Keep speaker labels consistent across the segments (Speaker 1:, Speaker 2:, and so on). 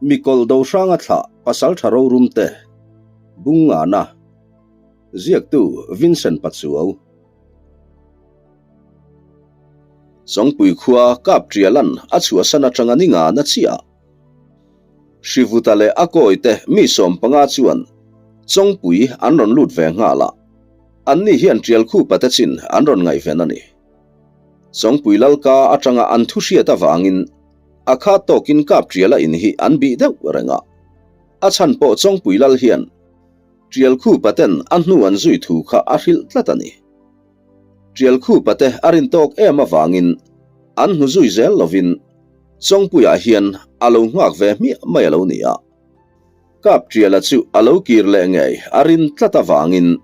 Speaker 1: Mikawlh Dohranga thlah Pasaltha rorum te Bungngana Ziaktu Vincent Pachuau Chawngpui khua Kap Trialan a chhuahsan atanga ni nga na chiah. Hrivuta leh a kawite mi 15 chuan Chawngpui an rawn lut ve nghal a, anni hian Trialkhupa te chin an rawn ngaihven a ni. Chawngpui Lalka atanga an thu hriat avangin a khat tawkin Kap Triala in hi an bih deuh reng a, a chhan pawh Chawngpui Lal hian Trialkhupa ten a hnu an zui thu kha a hrilh tlat a ni. Trialkhupa te a rin tawk em avangin an hnu zui zel lovin Chawngpuiah hian a lo nghak ve hmiah mai a lo ni a. Kap Triala chu a lo kir leh ngei a rin tlat avangin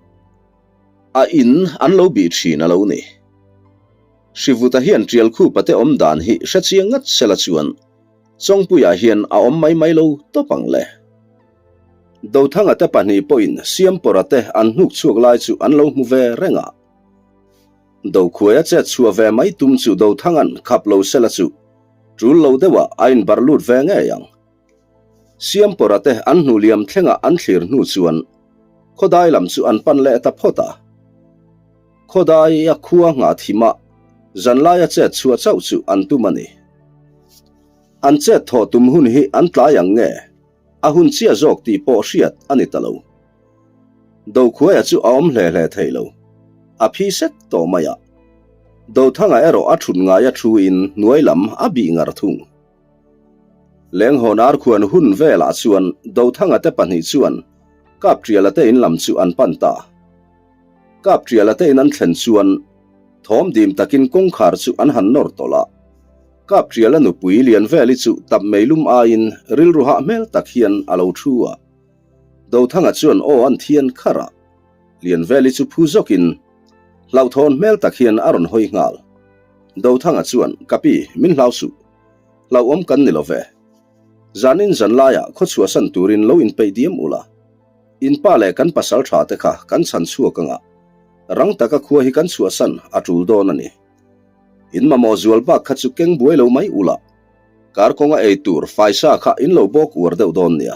Speaker 1: a in an lo bih thin a lo ni. Hrivuta hian Trialkhupa te awm dan hi hre chiang ngat sela chuan Chawngpuiah hian a awm mai mai lo tawp ang le. Dothanga te pahnih pawhin Siampawra te an hnuk chhuak lai chu an lo hmu ve reng a. Dokhuaia chet chhuah ve mai tum chu Dothanga'n khap lo sela chu tul lo deuhah a inbarh lut ve ngei ang. Siampawra te an hnu liam thlengah an thlir hnu chuan khawdai lam chu an pan leh ta phawt a. Khawdai a khua nghah thimah zanlaia chet chhuah chauh chu an tum a ni. An chet thawh tum hun hi an tlai ang nge? A hun chiah zawk tih pawh hriat a ni ta lo. Dokhuaia chu a awm hle hle thei lo. A phi sek tawh mai a. Dothanga erawh a thut ngaia thu in hnuai lam a bih ngar thung. Lenghawn arkhuan hun velah chuan Dothanga te pahnih chuan Kapṭiala te in lam chu an pan ta. Kapṭiala te in an thlen chuan thawm dim takin kawngkhar chu an han nawr tawlh a. Kapṭiala nupui Lianveli chu tap meilum aiin rilru hah hmel tak hian a lo thu a. Dothanga chuan aw an thian kharh a. Lianveli chu phu zawkin hlauhthawn hmel tak hian a rawn hawi nghal. Dothanga chuan, Ka pi, min hlau suh. Hlauhawm kan ni lo ve. Zanin zan laiah khawchhuahsan turin lo inpeih diam ula. In pa leh kan pasal tha te kha kan chhan chhuak anga rang taka khua hi kan chhuahsan a tul dawn a ni. In mamawh zual bak kha chu keng buai lo mai ula, kar kawnga ei tur faisa kha in lo bawk uar deuh dawn nia.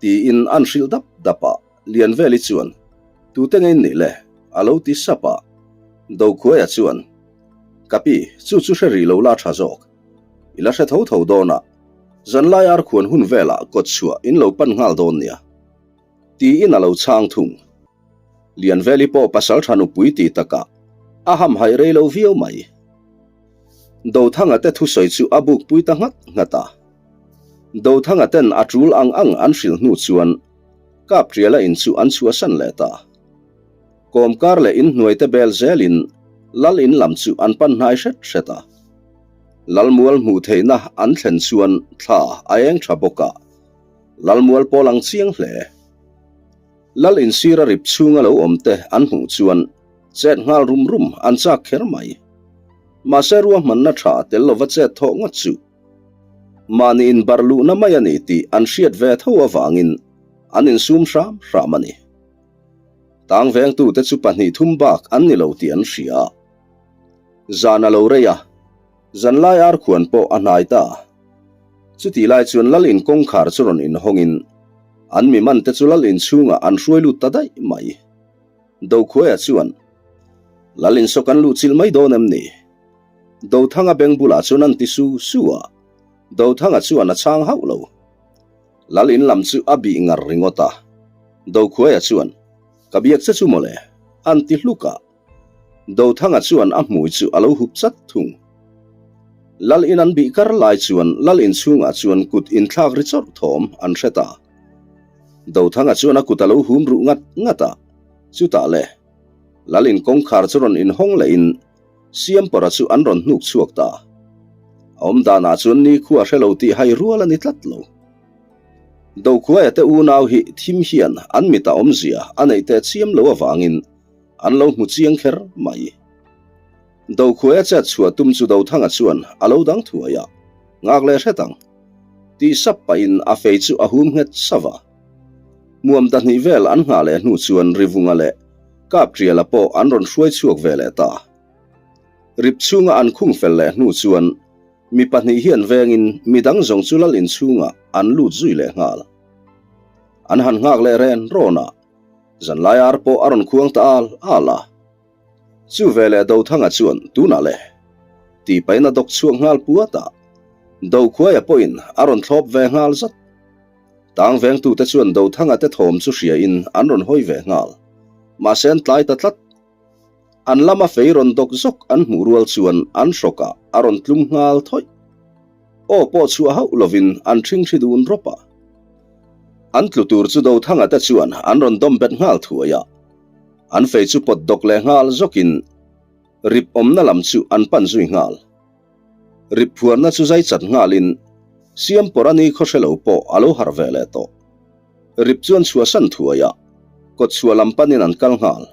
Speaker 1: Tiin an hrilh dap dap a, Lianveli chuan, Tute nge in nih le? a lo ti sap a. Dokhuaia chuan, Ka pi, chu chu hre rih lo la tha zawk. I la hre tho tho dawn a, zanlai arkhuan hun velah kawt chhuah in lo pan nghal dawn nia. Tiin a lo chhang thung. Lianveli pawh pasal tha nupui ti takah a hamhaih rei lo viau mai. Dothanga te thusawi chu a buk pui ta nghat nghat a. Dothanga ten a tul ang ang an hrilh hnu chuan Kapṭiala in chu an chhuahsan leh ta. Kawmkar leh inhnuai te bel zelin Lal in lam chu an pan hnai hret hret a. Lalmual hmuh theihna an thlen chuan thla a eng tha bawk a, Lalmual pawl ang chiang hle. Lal insira rip chhunga lo awm te an hmuh chuan chet nghal rum rum an chak kher mai. Mahse ruahmanna tha tel lova chet thawh ngawt chu mahni inbarh luhna mai a ni tih an hriat ve tho avangin an insum hram hram a ni. Tang vengtute chu pahnih thum bak an ni lo tih an hria. Zan a lo rei a, zanlai arkhuan pawh a hnai ta. Chutih lai chuan lal in kawngkhar chu rawn inhawngin an mi man te chu lal in chhungah an hruai lut ta daih mai. Dokhuaia chuan, Lal in saw kan luh chilh mai dawn em ni? Dothanga beng bulah chuan an ti su su a, Dothanga chuan a chhang hauh lo. Lal in lam chu a bih ngar ringawt a, Dokhuaia chuan, Ka biak che chu mawle, an ti hluk a. Dothanga chuan a hmui chu a lo hup chat thung. Lal in an bih kar lai chuan Lal in chhungah chuan kut inthlak ri chawrh thawm an hre ta. Dothanga chuan a kut a lo hum ruh ngat ngat a, chutah le, Lal in kawngkhar chu rawn inhawng leh in Siampawra chu an rawn hnuk chhuak ta. A awmdanah chuan nikhua hre lo tih hai rual a ni tlat lo. Dokhuaia te unau hi thim hian an mita awmzia a neih teh chiam lo avangin An lo hmu chiang kher mai. Dokhuaia chet chhuah tum chu Dothanga chuan a lo dang thuai a, Ngak leh hret ang. Tih sap pahin a fei chu a hum nghet sauh a. Muam dahnih vel an nghah leh hnu chuan Rivunga leh Kapṭiala pawh an rawn hruai chhuak ve leh ta. Rip chhunga an khung fel leh hnu chuan. Mi pahnih hian vengin midang zawng chu lal inchhungah an lut zui leh nghal. An han nghak leh ren rawn a, zanlai ar pawh a rawn khuang ta al al a. Chu veleh Dothanga chuan tunah le tih pahin a dawk chhuak nghal puat a, Dokhuaia pawhin a rawn thlawp ve nghal zat. Tang vengtute chuan Dothanga te thawm chu hriain an rawn hawi ve nghal. Mahse an tlai ta tlat. An lama fei rawn dawk zawk an hmuh rual chuan an hrawkah a rawn tlum nghal thawih. Aw pawh chhuah hauh lovin an ṭhingṭhi dun rawp a. An tlu tur chu Dothanga te chuan an rawn dawm bet nghal thuai a. An fei chu pawt dawk leh nghal zawkin rip awmna lam chu an pan zui nghal. Rip phuarna chu zai chat nghalin Siampawr a ni khaw hre lo pawh a lo harh ve leh tawh. Rip chu an chhuahsan thuai a, kawt chhuah lam panin an kal nghal.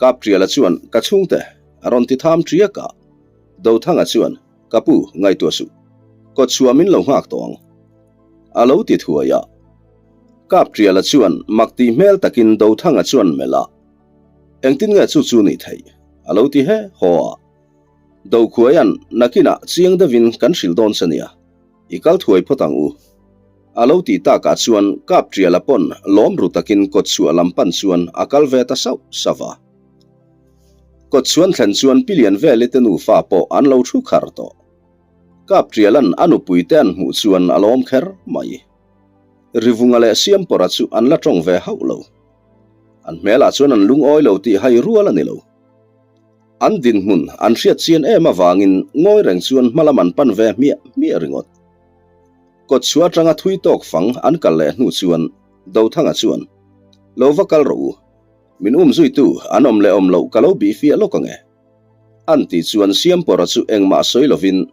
Speaker 1: Kapṭiala chuan ka chhungte a rawn ti tham ṭiak a, Dothanga chuan ka pu ngaihtuah suh, kawt chhuah min lo nghak tawh ang a lo ti thuai a. Kapṭiala chuan mak tih hmel takin Dothanga chuan melh a, Engtin nge chu chu nih theih? a lo ti he haw a. Dokhuaia'n nakinah chiang deuhin kan hrilh dawn che nia, i kal thuai phawt ang u. A lo tih takah chuan Kapṭiala pawn lawm ru takin kawtchhuah lam pan chuan a kal ve ta sauh sauh a. Kawtchhuan thlen chuan Pi Lianveli te nufa pawh an lo thu khar tawh. Kapṭiala'n a nupui te an hmuh chuan a lawm kher mai. Rivunga leh Siampawra chu an la tawng ve hauh lo. An hmelah chuan an lungawi lo tih hai rual a ni lo. An dinhmun an hriat chian em avangin ngawi reng chuan hmalam an pan ve hmiah hmiah ringawt. Kawtchhuah atanga thui tawk fang an kal leh hnu chuan Dothanga chuan, Lo va kal rawh u, min um zuitu an awm leh awm loh ka lo bih fiah lawk ang e. An tih chuan Siampawra chu engmah sawi lovin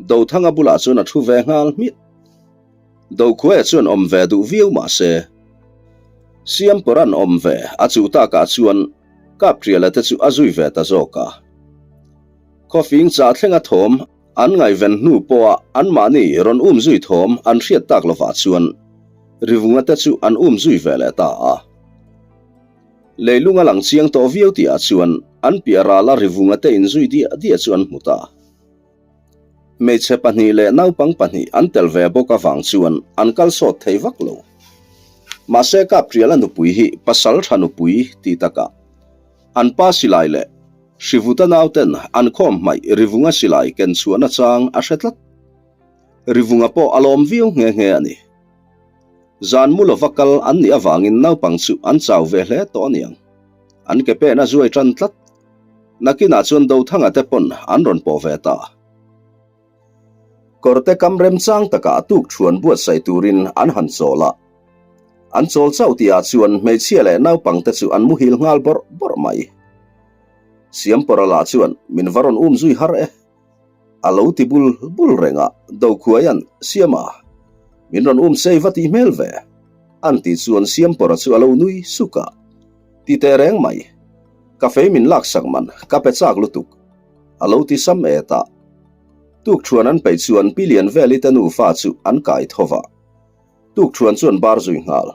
Speaker 1: Dothanga bulah chuan a thu ve nghal hmiah. Dokhuaia chuan awm ve duh viau mah se, Siampawra'n awm ve a chuh takah chuan Kapṭiala te chu a zui ve ta zawk a. Khawfing chah thlenga thawm an ngaihven hnu pawha anmahni rawn um zui thawm an hriat tak lovah chuan Rivunga te chu an um zui ve leh ta a. Leilung a lang chiang tawh viau tihah chuan an piah rala Rivunga te inzui diah diah chu an hmu ta. Hmeichhe pahnih leh naupang pahnih an tel ve bawk avang chuan an kal sawt thei vak lo. Mahse Kapṭiala nupui hi pasal tha nupui tih takah an pa silai leh Hrivuta nauten an khawm hmaih Rivunga silai ken chhuahna chang a hre tlat. Rivunga pawh a lawm viau nghe nghe a ni. Zan mu lova kal an nih avangin naupang chu an chau ve hle tawh aniang. An ke pen a zuai tan tlat. Nakinah chuan Dothanga te pawn an rawn pawh ve ta. Kawrte kam remchang takah tuk thuan buatsaih turin an han chawl a. An chawl chauh tihah chuan hmeichhia leh naupang te chu an muhil nghal bawrh bawrh mai. Siampawra lah chuan min va rawn um zui har e. A lo ti bul bul reng a, Dokhuaia'n, Siama, min rawn um sei va tih hmel ve. An tih chuan Siampawra chu a lo nui suk a. Ti teh reng mai. Ka fei min laksak man, ka pe chak lutuk. A lo ti sam et a. Tukṭhuan an peih chuan Pi Lianveli te nufa chu an kai tho va. Tukṭhuan chu an bar zui nghal.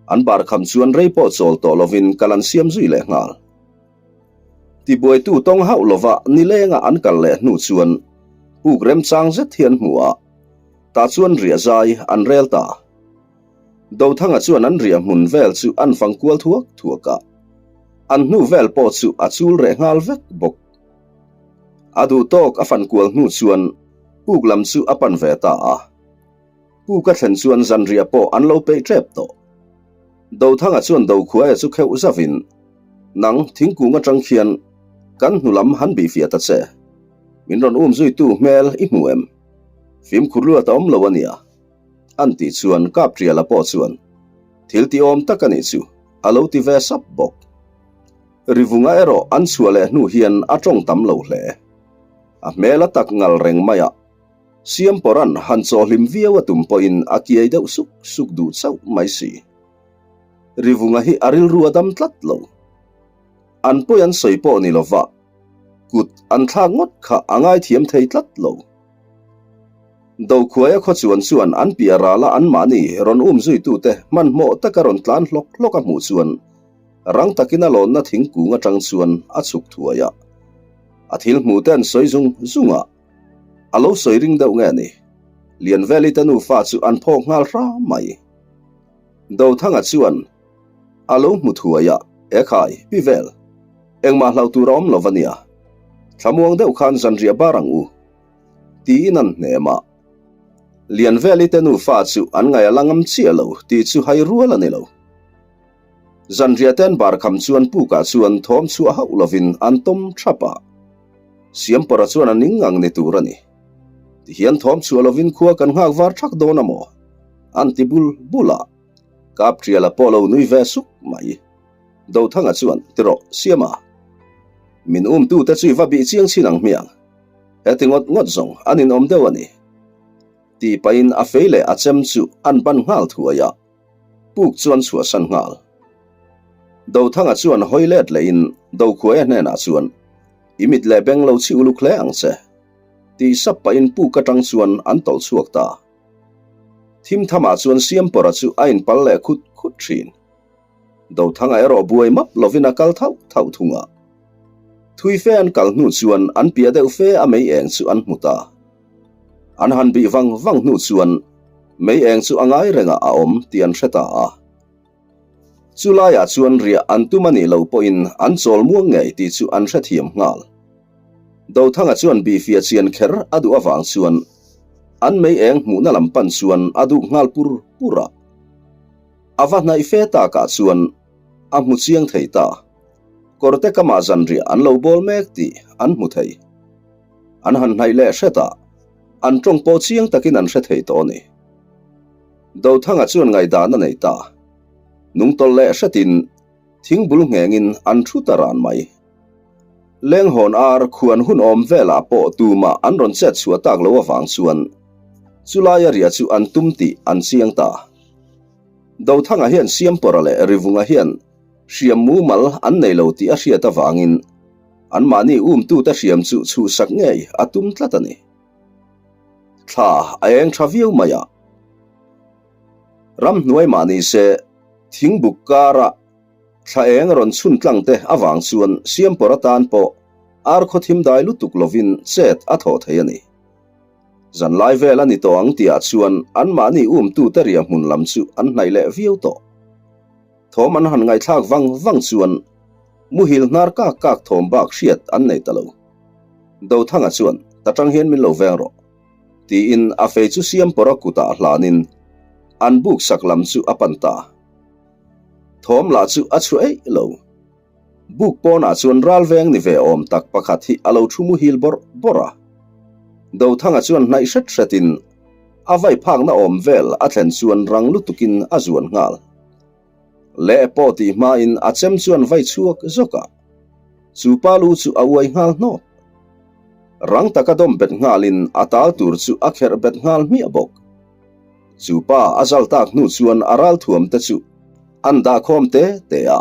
Speaker 1: An bar kham chuan rei pawh chawl tawh lovin kal an siam zui leh nghal. Tibuaitu tawng hauh lova nilenga an kal leh hnu chuan puk remchang zet hi an hmu a, tah chuan riah zai an rel ta. Dothanga chuan an riah hmun vel chu an fang kual thuak thuak a, an hnu vel pawh chu a chul reh nghal vek bawk. A duh tawk a fan kual hnu chuan puk lam chu a pan ve ta a. Puk a thlen chuan zanriah pawh an lo peih tep tawh. Dothanga chuan Dokhuaia chu kheuh zavin, Nang thingkung atang khian kan hnu lam han bihfiah ta che. Min rawn um zuitu hmel i hmu em? Fimkhur luat a awm lo a nia. An tih chuan Kapṭiala pawh chuan, Thil ti awm tak a nih chu, a lo ti ve sap bawk. Rivunga erawh an chhuah leh hnu hian a tawng tam lo hle. A hmel a tak ngal reng mai a, Siampawra'n han chawhlim viau a tum pawhin a kiai deuh suk suk duh chauh mai si. Rivunga hi a rilru a dam tlat lo. An pawi an sawi pawh ni lova, kut an thlak ngawt kha a ngaithiam thei tlat lo. Dokhuaia khawchuan chuan an piah rala anmahni rawn um zuitute hmanhmawh taka rawn tlan hlawk hlawk a hmuh chuan rang takin a lawnna thingkung atang chuan a chhuk thuai a. A thil hmuhte an sawi zung zung a. A lo sawi ring deuh nge ni? Lianveli te nufa chu an phawk nghal hram mai. Dothanga chuan a lo hmu thuai a, Ekhai, pi vel, engmah hlauh tur a awm lo va nia. Thlamuang deuh khan zanriah bar ang u. Tiin an hnem a. Lianveli te nufa chu an ngaih a la ngam chiah lo tih chu hai rual a ni lo. Zanriah te an bar kham chuan pukah chuan thawm chhuah hauh lovin an tawm thap a. Siampawrha chuan a ning ngang ni tur a ni. Tihian thawm chhuah lovin khua kan nghak var thak dawn a maw? An ti bul bul a. Kapṭiala pawh lo nui ve suk mai. Dothanga chuan, Ti rawh, Siama. Min umtute chu i va bih chiang chin ang hmiang. Heti ngawt ngawt zawng an inawm deuh a ni. Tih pahin a fei leh a chem chu an ban nghal thuai a. Puk chu an chhuahsan nghal. Dothanga chuan hawi let lehin Dokhuaia hnenah chuan, I mit leh beng lo chhi uluk hle ang che, tih sap pahin puk atang chuan an tawlh chhuak ta. Thim thamah chuan Siampawrha chu a inpal leh khut khut thin. Dothanga erawh buai map lovin a kal thauh thauh thung a. Thui fe an kal hnu chuan an piah deuh fe a mei eng chu an hmu ta. An han bih vang vang hnu chuan mei eng chu a ngai rengah a awm tih an hre ta a. Chu laiah chuan riah an tum a nih loh pawhin an chawl muang ngei tih chu an hrethiam nghal. Dothanga chuan bihfiah chian kher a duh avang chuan an mei eng hmuhna lam pan chuan a duk nghal pur pur a. A va hnaih fe takah chuan a hmu chiang thei ta. Kawrte kamah zanriah an lo bawl mek tih an hmu thei. An han hnaih leh hret a, an tawng pawh chiang takin an hre thei tawh a ni. Dothanga chuan ngaihdan a nei ta. Nungtawlh leh hretin thingbul nghengin an thu ta ran mai. Lenghawn ar khuan hun awm velah pawh tumah an rawn chet chhuah tak lo avang chuan chulai a ria chu an tum tih an chiang ta. Dothanga hian Siampawra leh Rivunga hian hriam mumal an nei lo tih a hriat avangin anmahni umtute hriam chu chhuhsak ngei a tum tlat a ni. Thla a eng tha viau mai a. Ramhnuai mah ni se thingbuk kara thla eng rawn chhun tlang te avang chuan Siampawr atan pawh ar khaw thim dai lutuk lovin chet a thawh thei a ni. Zanlai vel a ni tawh ang tihah chuan anmahni umtute riah hmun lam chu an hnaih leh viau tawh. Thawm an han ngaihthlak vang vang chuan muhil hnar kak kak thawm bak hriat an nei ta lo. Dothanga chuan, Ta tang hian min lo veng rawh, tiin a fei chu Siampawra kutah hlanin an buk sak lam chu a pan ta. Thawm lah chu a chhuah eih lo. Buk pawnah chuan ral veng ni ve awm tak pakhat hi a lo thu muhil bawrh bawrh a. Dothanga chuan hnaih hret hretin a vai phakna awm vel a thlen chuan rang lutukin a zuan nghal. Leh pawh tih hmain a chem chuan vai chhuak zawk a, chu pa lu chu a uai nghal hnawk. Rang taka dawm bet nghalin a tal tur chu a kherh bet nghal hmiah bawk. Chu pa a zal tak hnu chuan a ral thuam te chu an dah khawm te te a.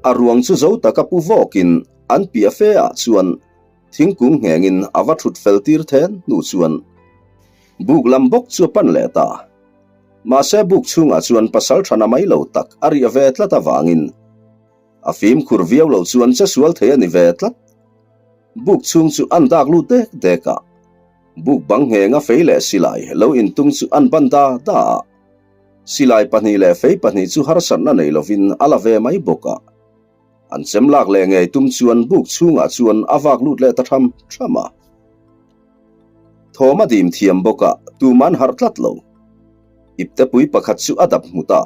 Speaker 1: A ruang chu zo taka pu vawkin an piah fe ah chuan thingkung nghengin a va thut fel tir then hnu chuan buk lam bawk chu a pan leh ta. Mahse buk chhungah chuan pasal thana mai lo tak a riah ve tlat avangin a fimkhur viau loh chuan che sual thei a ni ve tlat. Buk chhung chu an dak lut dek dek a, buk bang nghenga fei leh silai lo intung chu an ban da da a. Silai pahnih leh fei pahnih chu harsatna nei lovin a la ve mai bawk a. An chem lak leh ngei tum chuan buk chhungah chuan a vak lut leh ta tham tham a. Thawm a dim thiam bawk a, tum an harh tlat lo. Iptepui pakhat chu a dap hmu ta.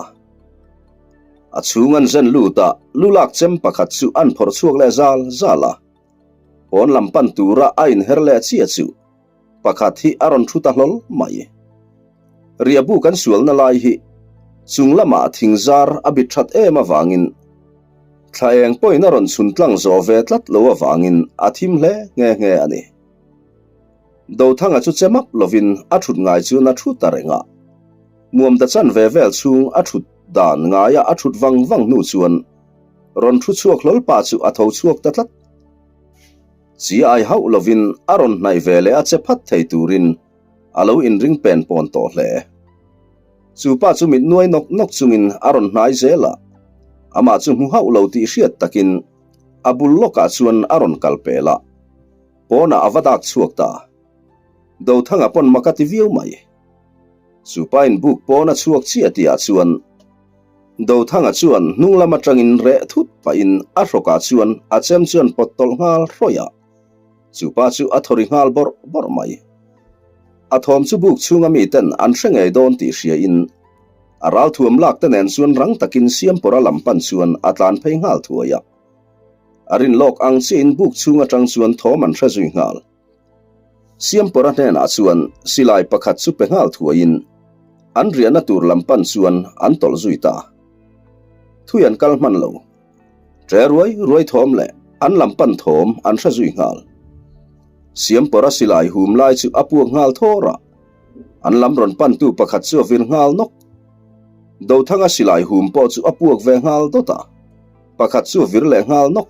Speaker 1: A chhung an zen lut a, lu lak chem pakhat chu an phawrh chhuak leh zal zal a. Pawn lam pan tura a inher leh chiah chu pakhat hi a rawn thu ta hlawl mai. Riahbu kan sualna lai hi chung lamah thing zar a bit that em avangin thla eng pawhin a rawn chhun tlang zawh ve tlat lo avangin a thim hle nghe nghe a ni. Dothanga chu che map lovin a thut ngai chuan a thu ta reng a. Muam ta chan ve vel chhung a thut dan ngaia a thut vang vang hnu chuan rawn thu chhuak hlawl pa chu a tho chhuak ta tlat. Chi ai hauh lovin a rawn hnaih ve leh a che phat thei turin a lo inring pen pawn tawh hle. Chu pa chu mit nuai nawk nawk chungin a rawn hnai zel a, amah chu hmu hauh lo tih hriat takin a bul lawkah chuan a rawn kal pel a, pawnah a va dak chhuak ta. Dothanga pawn mak a ti viau mai. Chupa in buk pawn a chhuak chiah tihah chuan Dothanga chuan hnung lam atangin reh thut pahin a hrawkah chuan a chem chuan pawt tawlh nghal hrawih a. Chupa chu a thaw ri nghal bawrh bawrh mai. A thawm chu buk chhunga miten an hre ngei dawn tih hriain a ralthuam lak te nen chuan rang takin Siampawra lam pan chuan a tlan phei nghal thuai a. A rin lawk ang chiahin buk chhung atang chuan thawm an hre zui nghal. Siampawra hnenah chuan silai pakhat chu pe nghal thuaiin an riahna tur lam pan chuan an tawlh zui ta. Thui an kal hman lo. Ṭe ruai ruai thawm leh an lam pan thawm an hre zui nghal. Siampawra silai hum lai chu a puak nghal thawr a, an lam rawn pantu pakhat chu a vir nghal nawk. Dothanga silai hum pawh chu a puak ve nghal dawt a, pakhat chu a vir leh nghal nawk.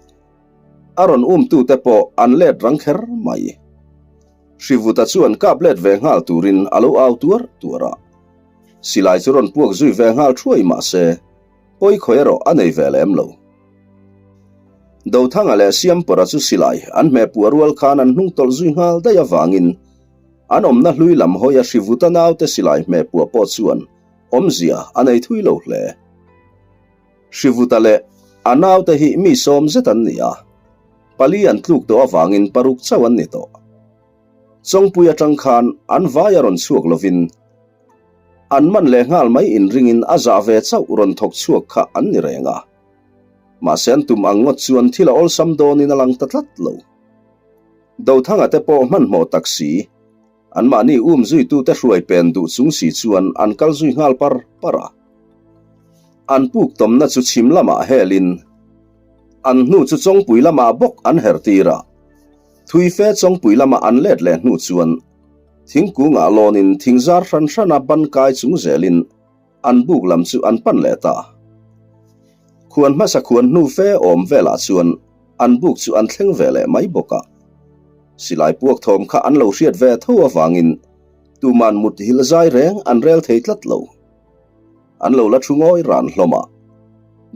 Speaker 1: A rawn umtute pawh an let rang kher mai. Hrivuta chuan kap let ve nghal turin a lo au tuar tuar a, silai chu rawn puak zui ve nghal thuai mah se, Pawi khawi erawh a nei ve lem lo. Dothanga leh Siampawra chu silai an hmeh puah rual khan an hnung tawlh zui nghal daih avangin an awmna hlui lam hawi a Hrivuta naute silai hmeh puah pawh chuan awmzia a nei thui lo hle. Hrivuta leh a naute hi mi sawm zet an ni a, pali an tluk tawh avangin paruk chauh an ni tawh. Chawngpui atang khan an vai a rawn chhuak lovin An man leh nghal mai inringin a zah ve chauh rawn thawk chhuak kha an ni reng a. Mahse an tum ang ngawt chuan thil a awlsam dawnin a lang ta tlat lo. Dothanga te pawh hmanhmawh tak si, anmahni um zuitute hruai pen duh chung si chuan an kal zui nghal par par a. An puk tawmna chu chhim lamah helin an hnu chu Chawngpui lamah bawk an her tir a. Thui fe Chawngpui lama an let leh hnu chuan Thingkungah lawnin thingzar hran hrana ban kai chung zelin an buk lam chu an pan leh ta. Khuan hmasa khuan hnu fe awm velah chuan an buk chu an thleng ve leh mai bawk a. Silai puak thawm kha an lo hriat ve tho avangin tuman mut hil zai reng an rel thei tlat lo. An lo la thu ngawi ran hlawm a.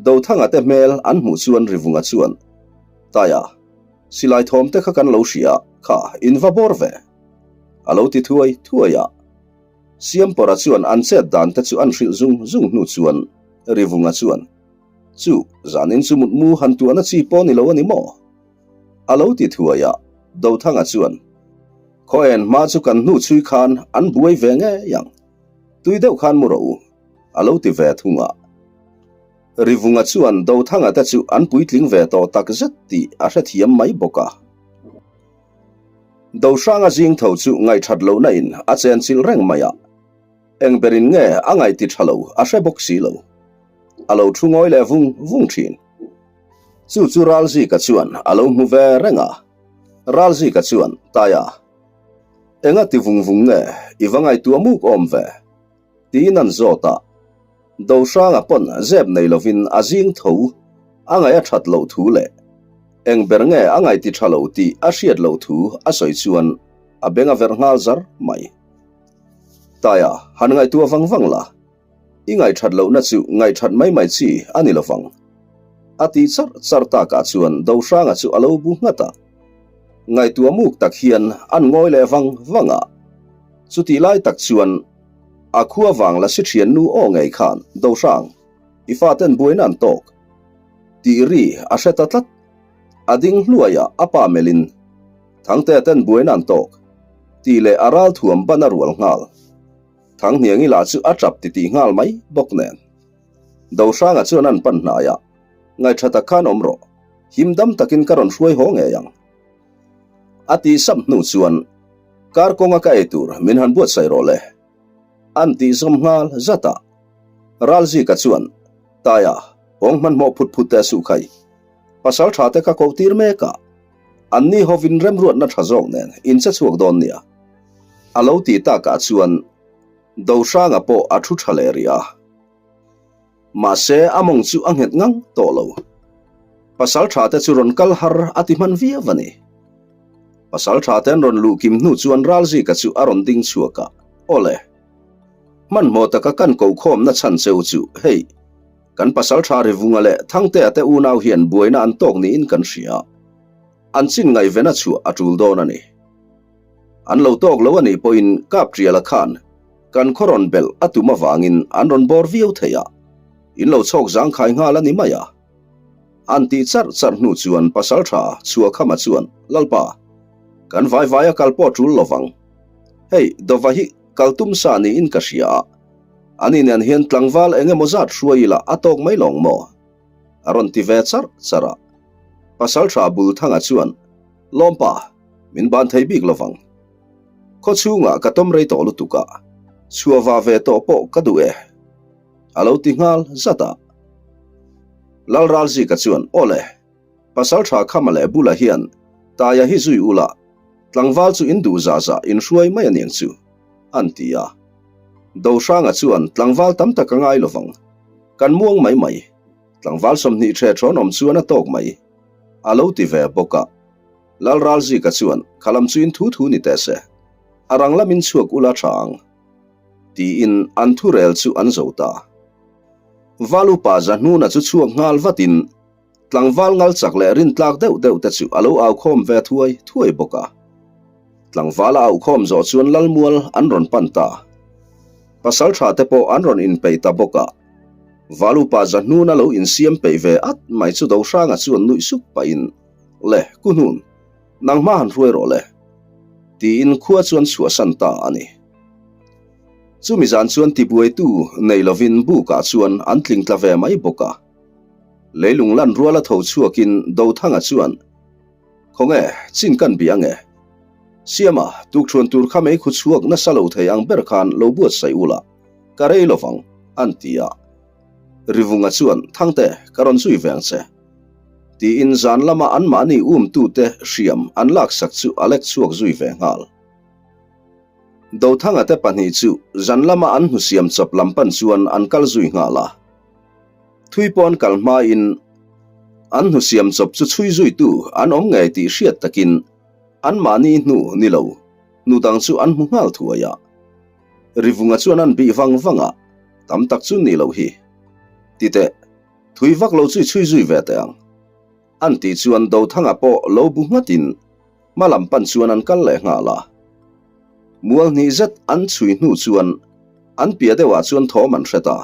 Speaker 1: Dothanga te hmel an hmuh chuan Rivunga chuan, Taia, Silai thawm te kha kan lo hria kha in va bawr ve. A lo ti thuai thuai a. Siampawra chuan an chet dan te chu an hrilh zung zung hnu chuan Rivunga chuan, Chu, zanin chu mutmu han tuahna chi pawh ni lo a ni maw? A lo ti thuai a. Dothanga chuan, Khaw en hma chu kan hnu chhui khan an buai ve ngei ang. Tui deuh khan mu rawh u, a lo ti ve thung a. Rivunga chuan Dothanga te chu an puitling ve tawh tak zet tih a hrethiam mai bawk a. Dohranga zing tho chu ngaihthat lohna in a chenchilh reng mai a, eng berin nge a ngaih ti tha lo a hre bawk si lo. A lo thu ngawi leh vung vung thin. Chu chu Ralzika chuan a lo hmu ve reng a. Ralzika chuan, Taia, enga ti vung vung nge i va ngaihtuah muk awm ve? Tiin an zawt a, Dohranga pawn zep nei lovin a zing tho a ngaih a that loh thu leh eng ber nge a ngaih ti tha lo tih a hriat loh thu a sawi chuan a beng a verh nghal zar mai. Taia, han ngaihtuah vang vang la, i ngaihthat lohna chu ngaihthat mai mai chi a ni lovang. A ti char char takah chuan Dohranga chu a lo bu nghat a. Ngaihtuah muk tak hian an ngawi leh vang vang a. Chutih lai tak chuan a khua vang la si thian nu aw ngei khan Dohrang, i faten buaina an tawk tih ri a hre ta tlat. A ding hluaiah a pa melhin Thangtea ten buaina an tawk tih leh a ral thuam ban a rual nghal. Thanghniangi lah chu a tap titih nghal mai bawk nen. Dohranga chuan an pan hnaiah, Ngaihṭha tak khan awm rawh, him dam takin ka rawn hruai haw ngei ang. A tih sap hnu chuan, Kar kawnga ka ei tur min han buatsaih rawh le. An tih zawm nghal zat a. Ralzika chuan, Taia, hawng hmanhmawh phut phut teh suh khai. Pasal tha te ka koh tir mek a, anni hovin remruatna tha zawk nen in che chhuak dawn nia. A lo tih takah chuan Dohranga pawh a thu tha leh rih a. Mahse, a mawng chu a nghet ngang tawh lo. Pasal tha te chu rawn kal har a ti hman viau a ni. Pasal tha te an rawn luh kim hnu chuan Ralzika chu a rawn ding chhuak a, Awle, hmanhmawh taka kan kokhawmna chhan cheu chu hei, kan pasal tha Rivunga leh Thangtea te unau hian buaina an tawk niin kan hria. An chin ngaihven a chhuah a tul dawn a ni. An lo tawk lo a nih pawhin Kapṭiala khan kan khaw rawn belh a tum avangin an rawn bawr viau thei a, in lo chhawk zangkhai nghal a ni mai a. An tih charh charh hnu chuan Pasalṭha Chhuahkhama chuan, Lalpa, kan vai vaia kal pawh ṭul lovang. Hei, Dova hi kal tum sa niin ka hria a, ani nen hian tlangval eng emaw zat hruai ila a tawk mai lawng maw? A rawn ti ve charh charh a. Pasalṭha Bulthanga chuan, Lawmpa, min ban thei bik lovang. Khaw chhungah ka tawm rei tawh lutuk a, chhuah va ve tawh pawh ka duh e, a lo ti nghal zat a. Lalralzika chuan, Aw le, Pasalṭha Khama leh Bula hian Taia hi zui ula, tlangval chu in duh zah zah in hruai mai a niang chu, an ti a. Dohranga chuan, Tlangval tam tak a ngai lovang, kan muang mai mai, tlangval 20 ṭhe ṭhawn awm chuan a tawk mai, a lo ti ve bawk a. Lalralzika chuan, Kha lam chu in thu thu ni teh se, a rang lamin chhuak ula ṭha ang, tiin an thurel chu an zo ta. Valupa Zahnuna chu chhuak nghal vatin tlangval ngal chak leh rintlak deuh deuh te chu a lo aukhawm ve thuai thuai bawk a. Tlangval a aukhawm zawh chuan Lalmual an rawn pan ta. Pasalṭha te pawh an rawn inpeih ta bawk a. Valupa Zahnuna lo insiam peih ve at mai chu Dohranga chuan nuih sup pahin, Le, Kuhnun, nangmah han hruai rawh le, tiin khua chuan chhuahsan ta a ni. Chumi zan chuan tibuaitu nei lovin bukah chuan an tling tla ve mai bawk a. Leilung lan ruala tho chhuakin Dothanga chuan, Khawnge, chin kan bih ange. Siama, tukṭhuan tur kha mei khu chhuak nasa lo thei ang ber khan lo buatsaih ula, ka rei lovang, an ti a. Rivunga chuan, Thangte, ka rawn zui ve ang che. Tiin zan lama anmahni umtute hriam an laksak chu a lek chhuak zui ve nghal. Dothanga te pahnih chu zan lama an hnusiam chawp lam pan chuan an kal zui nghal a. Thui pawh an kal hmain an hnusiam chawp chu chhui zuitu an awm ngei tih hriat takin anmahni hnu ni lo nu dang chu an hmu nghal thuai a. Rivunga chuan an bih vang vang a, tam tak chu ni loh hi. Titeh, thui vak lo chu i chhui zui ve teh ang. An tih chuan Dothanga pawh lo bu nghatin hma lam pan chuan an kal leh nghal a. Mual hnih zet an chhui hnu chuan an piah deuhah chuan thawm an hre ta.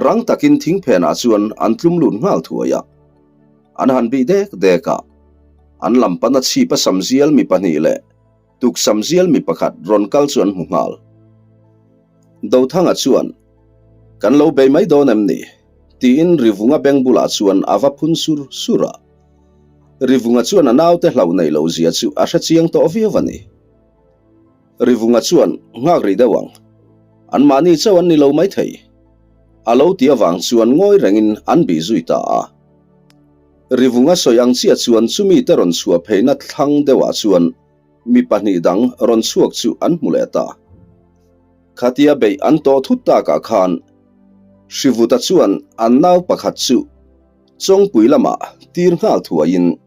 Speaker 1: Rang takin thing phenah chuan an tlum lut nghal thuai a. An han bih dek dek a, an lam pana chhip a sam zial mi pahnih leh Tuksam zial mi pakhat rawn kal chu an hmu nghal. Dothanga chuan, Kan lo bei mai dawn em ni? tiin Rivunga beng bulah chuan a va phun sur sur a. Rivunga chuan a naute hlauh neih loh zia chu a hre chiang tawh viau a ni. Rivunga chuan, Nghak rih deuh ang. Anmahni chauh an ni lo maithei. A lo ti avang chuan ngawi rengin an bih zui ta a. Rivunga sawi ang chiah chuan chumi te rawn chhuah pheina thlang deuhah chuan mi pahnih dang rawn chhuak chu an hmu leh ta. Khatia beih an tawh thut takah khan Hrivuta chuan an nau pakhat chu Chawngpui lamah tir nghal thuaiin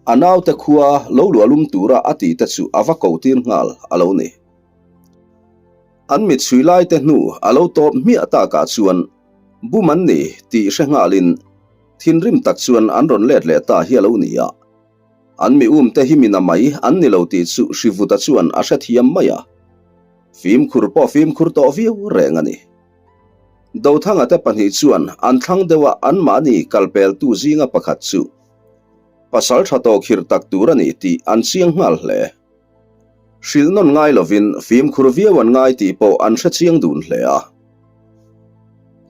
Speaker 1: a naute khua lo luahlum tura a tih te chu a va ko tir nghal a lo ni. An mit chhui laite hnu a lo tawp hmiah takah chuan bum an ni tih hre nghalin Thinrim tak chuan an rawn let leh ta hi a lo ni a. An mi um te hi mina mai an ni lo tih chu Hrivuta chuan a hrethiam mai a. Fimkhur pawh fimkhur tawh viau reng a ni. Dothanga te pahnih chuan an thlang deuh a anmahni kalpeltu zinga pakhat chu pasal tha tawh khirh tak tur a ni tih an chiang nghal hle. Hrilh nawn ngai lovin fimkhur viau an ngai tih pawh an hre chiang dun hle a.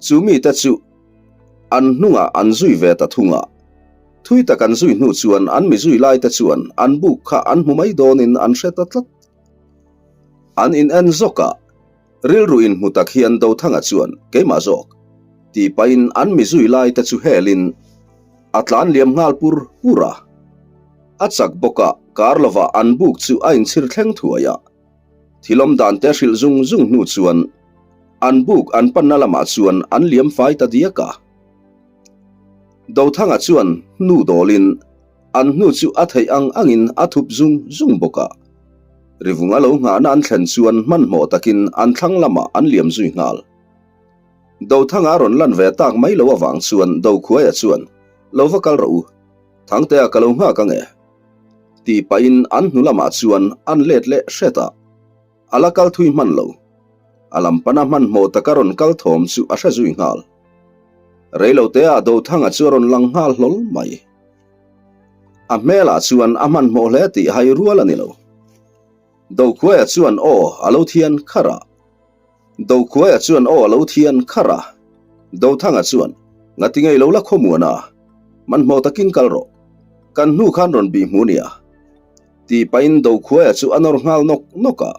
Speaker 1: Chu mite chu an hnungah an zui ve ta thung a. Thui tak an zui hnu chuan an mi zui laite chuan an buk kha an hmu mai dawnin an hre ta tlat. An in en zawk a, rilru inhmu tak hian Dothanga chuan keimah zawk tih pahin an mi zui laite chu helin a tlan liam nghal pur pur a. A chak bawk a, kar lovah an buk chu a inchhir thleng thuai a. Thil awm dan te hrilh zung zung hnu chuan an buk an panna lamah chuan an liam fai ta diak a. Dothanga chuan hnu dawlin an hnu chu a theih ang angin a thup zung zung bawk a. Rivunga lo nghahna an thlen chuan hmanhmawh takin an thlang lamah an liam zui nghal. Dothanga a rawn lan ve tak mai lo avang chuan Dokhuaia chuan, Lo va kal rawh u, Thangtea ka lo nghak ang e. Tih pahin an hnu lamah chuan an let leh hret a, a la kal thui hman lo. A lam pana hmanhmawh taka rawn kal thawm chu a hre zui nghal. Reiloteah Dothanga chu a rawn lang nghal hlawl mai. A hmelah chuan a hmanhmawh hle tih hai rual a ni lo. Dokhuaia chuan aw a lo thian kharh a. Dokhuaia chuan aw a lo thian kharh a. Dothanga chuan, Ngati ngei lo la khawmuan a, hmanhmawh takin kal rawh. Kan hnu khan rawn bih hmu nia. Tih pahin Dokhuaia chu a nawr nghal nawk nawk a.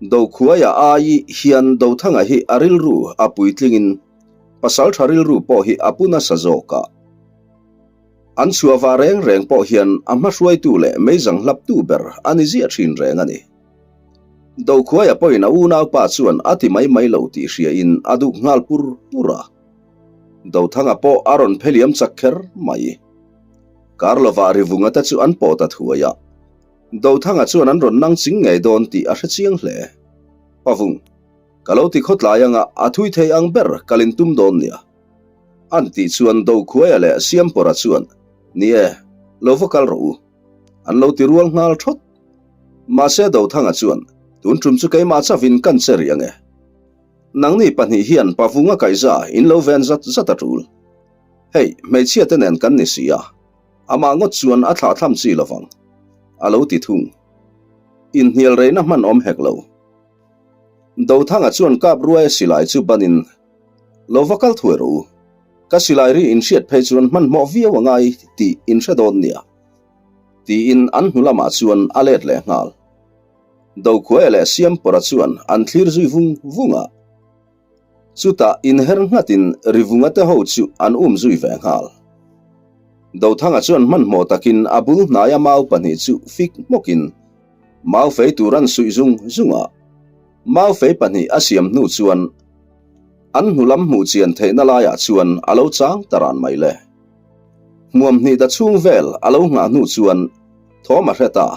Speaker 1: Dokhuaia ai hian Dothanga hi a rilru a puitlingin pasaltha rilru pawh hi a pu nasa zawk a. An chhuah vah reng reng pawh hian a hmahruaitu leh meizang hlaptu ber a ni ziah thin reng a ni. Dokhuaia pawhin a unaupa chuan a ti mai mai lo tih hriain a duk nghal pur pur a. Dothanga pawh a rawn pheliam chak kher mai. Kar lovah Rivunga te chu an pawh ta thuai a. Dothanga chuan an rawn nang ching ngei dawn tih a hre chiang hle. Pavung, ka lo ti khawtlai anga a thui thei ang ber kal in tum dawn nia. An tih chuan Dokhuaia leh Siampawra chuan, Ni e, lo va kal rawh u. An lo ti rual nghal thawt. Mahse Dothanga chuan, Tun tum chu keimah chavin kan che rih ange. Nangni pahnih hian Pavunga kaihza in lo ven zat zat a tul. Hei, hmeichhia te nen kan ni si a, amah ngawt chuan a thlah thlam chi lovang, a lo ti thung. Inhnial reina hman awm hek lo. Dothanga chuan kap ruaia silai chu banin, Lo va kal thuai rawh u. Ka silai ri inhriat phei chuan hmanhmawh viau a ngai tih inhre dawn nia, tiin an hnu lamah chuan a let leh nghal. Dokhuaia leh Siampawra chuan an thlir zui vung vung a. Chutah inher nghatin Rivunga te ho chu an um zui ve nghal. Dothanga chuan hmanhmawh takin a bul hnaia mau pahnih chu fik hmawkin mau fei tur an suih zung zung a. Mau fei pahnih a siam hnu chuan an hnu lam hmuh chian theihna laiah chuan a lo chang ta ran mai le. Hmuam hnih da chhung vel a lo nghah hnu chuan thawm a hre ta.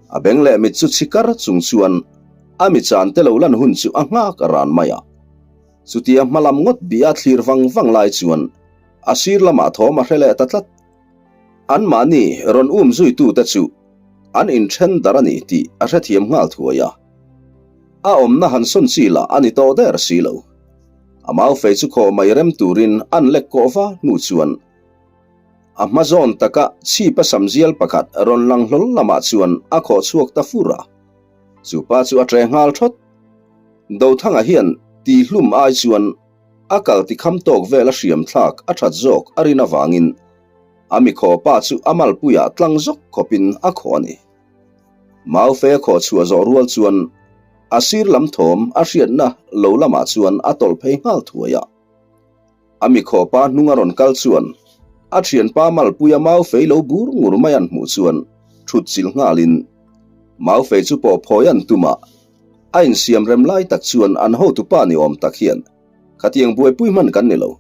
Speaker 1: A beng leh mit chu chhi kar chung chuan a mi chan te lo lan hun chu a nghak a ran mai a. Chutia hma lam ngawt bih a thlir vang vang lai chuan a sir lamah thawm a hre leh ta tlat. Anmahni rawn um zuitute chu an inthen dar a ni tih a hrethiam nghal thuai a. A awmna han sawn chi lah a ni tawh der si lo. A mau fei chu khaw mai rem turin an lek kawh va hnu chuan a hma zawn taka chhip a sam zial pakhat rawn lang hlawl lamah chuan a khawh chhuak ta fur a. Chu pa chu a ṭe nghal ṭhawt. Dothanga hian tihlum ai chuan a kal tikham tawk vel a hriam thlak a ṭhat zawk a rin avangin a mikhaw pa chu a malpuiah tlang zawk khawpin a khawh a ni. Mau fei a khawh chhuah zawh rual chuan a sir lam thawm a hriatna lo lamah chuan a tawlh phei nghal thuai a. A mikhawpa hnung a rawn kal chuan a thianpa malpuia mau fei lo bur ngur mai an hmuh chuan thut chilh nghalin mau fei chu pawh phawi an tum a, a insiam rem lai tak chuan an hotupa ni awm tak hian khatiang buaipui hman kan ni lo.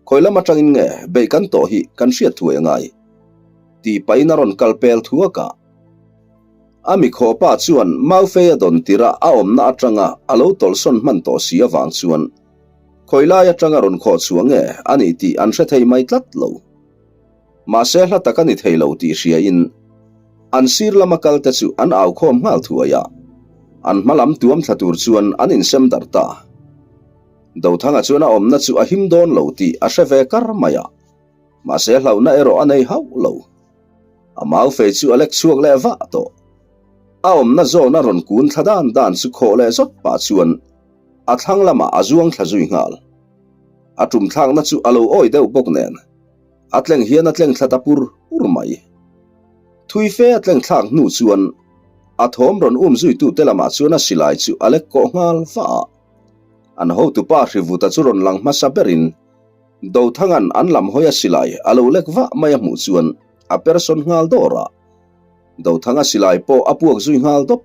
Speaker 1: Khawi lam atangin nge beih kan tawh hi kan hriat thuai a ngai? Tih pahin a rawn kal pel thuak a. A mikhawpa chuan Maufei a dawn tirh a a awmna atanga a lo tawlhsawn hman tawh si avang chuan khawi lai atanga rawn khawh chhuah nge a nih tih an hre thei mai tlat lo. Mahse hla tak a ni thei lo tih hriain an sir lama kalte chu an au khawm nghal thuai a, an hma lam tuam thla tur chuan an insem darh ta. Dothanga chuan a awmna chu a him dawn lo tih a hre ve kar mai a, mahse hlauhna erawh a nei hauh lo. A mau fei chu a lek chhuak leh vah tawh. A awmna zawn a rawn kun thla dan dan chu khawh leh zawt pah chuan a thlang lamah a zuang thla zui nghal. A tum thlakna chu a lo awi deuh bawk nen a tleng hian a tleng thla ta pur pur mai. Thui fe a tleng thlak hnu chuan a thawm rawn um zuitute lamah chuan a silai chu a lek kawh nghal vah a. An hotupa Hrivuta chu rawn lang hmasa berin Dothanga'n an lam hawi a silai a lo lek vah mai a hmuh chuan a persawn nghal dawr a. Dothanga silai pawh a puak zui nghal dawp.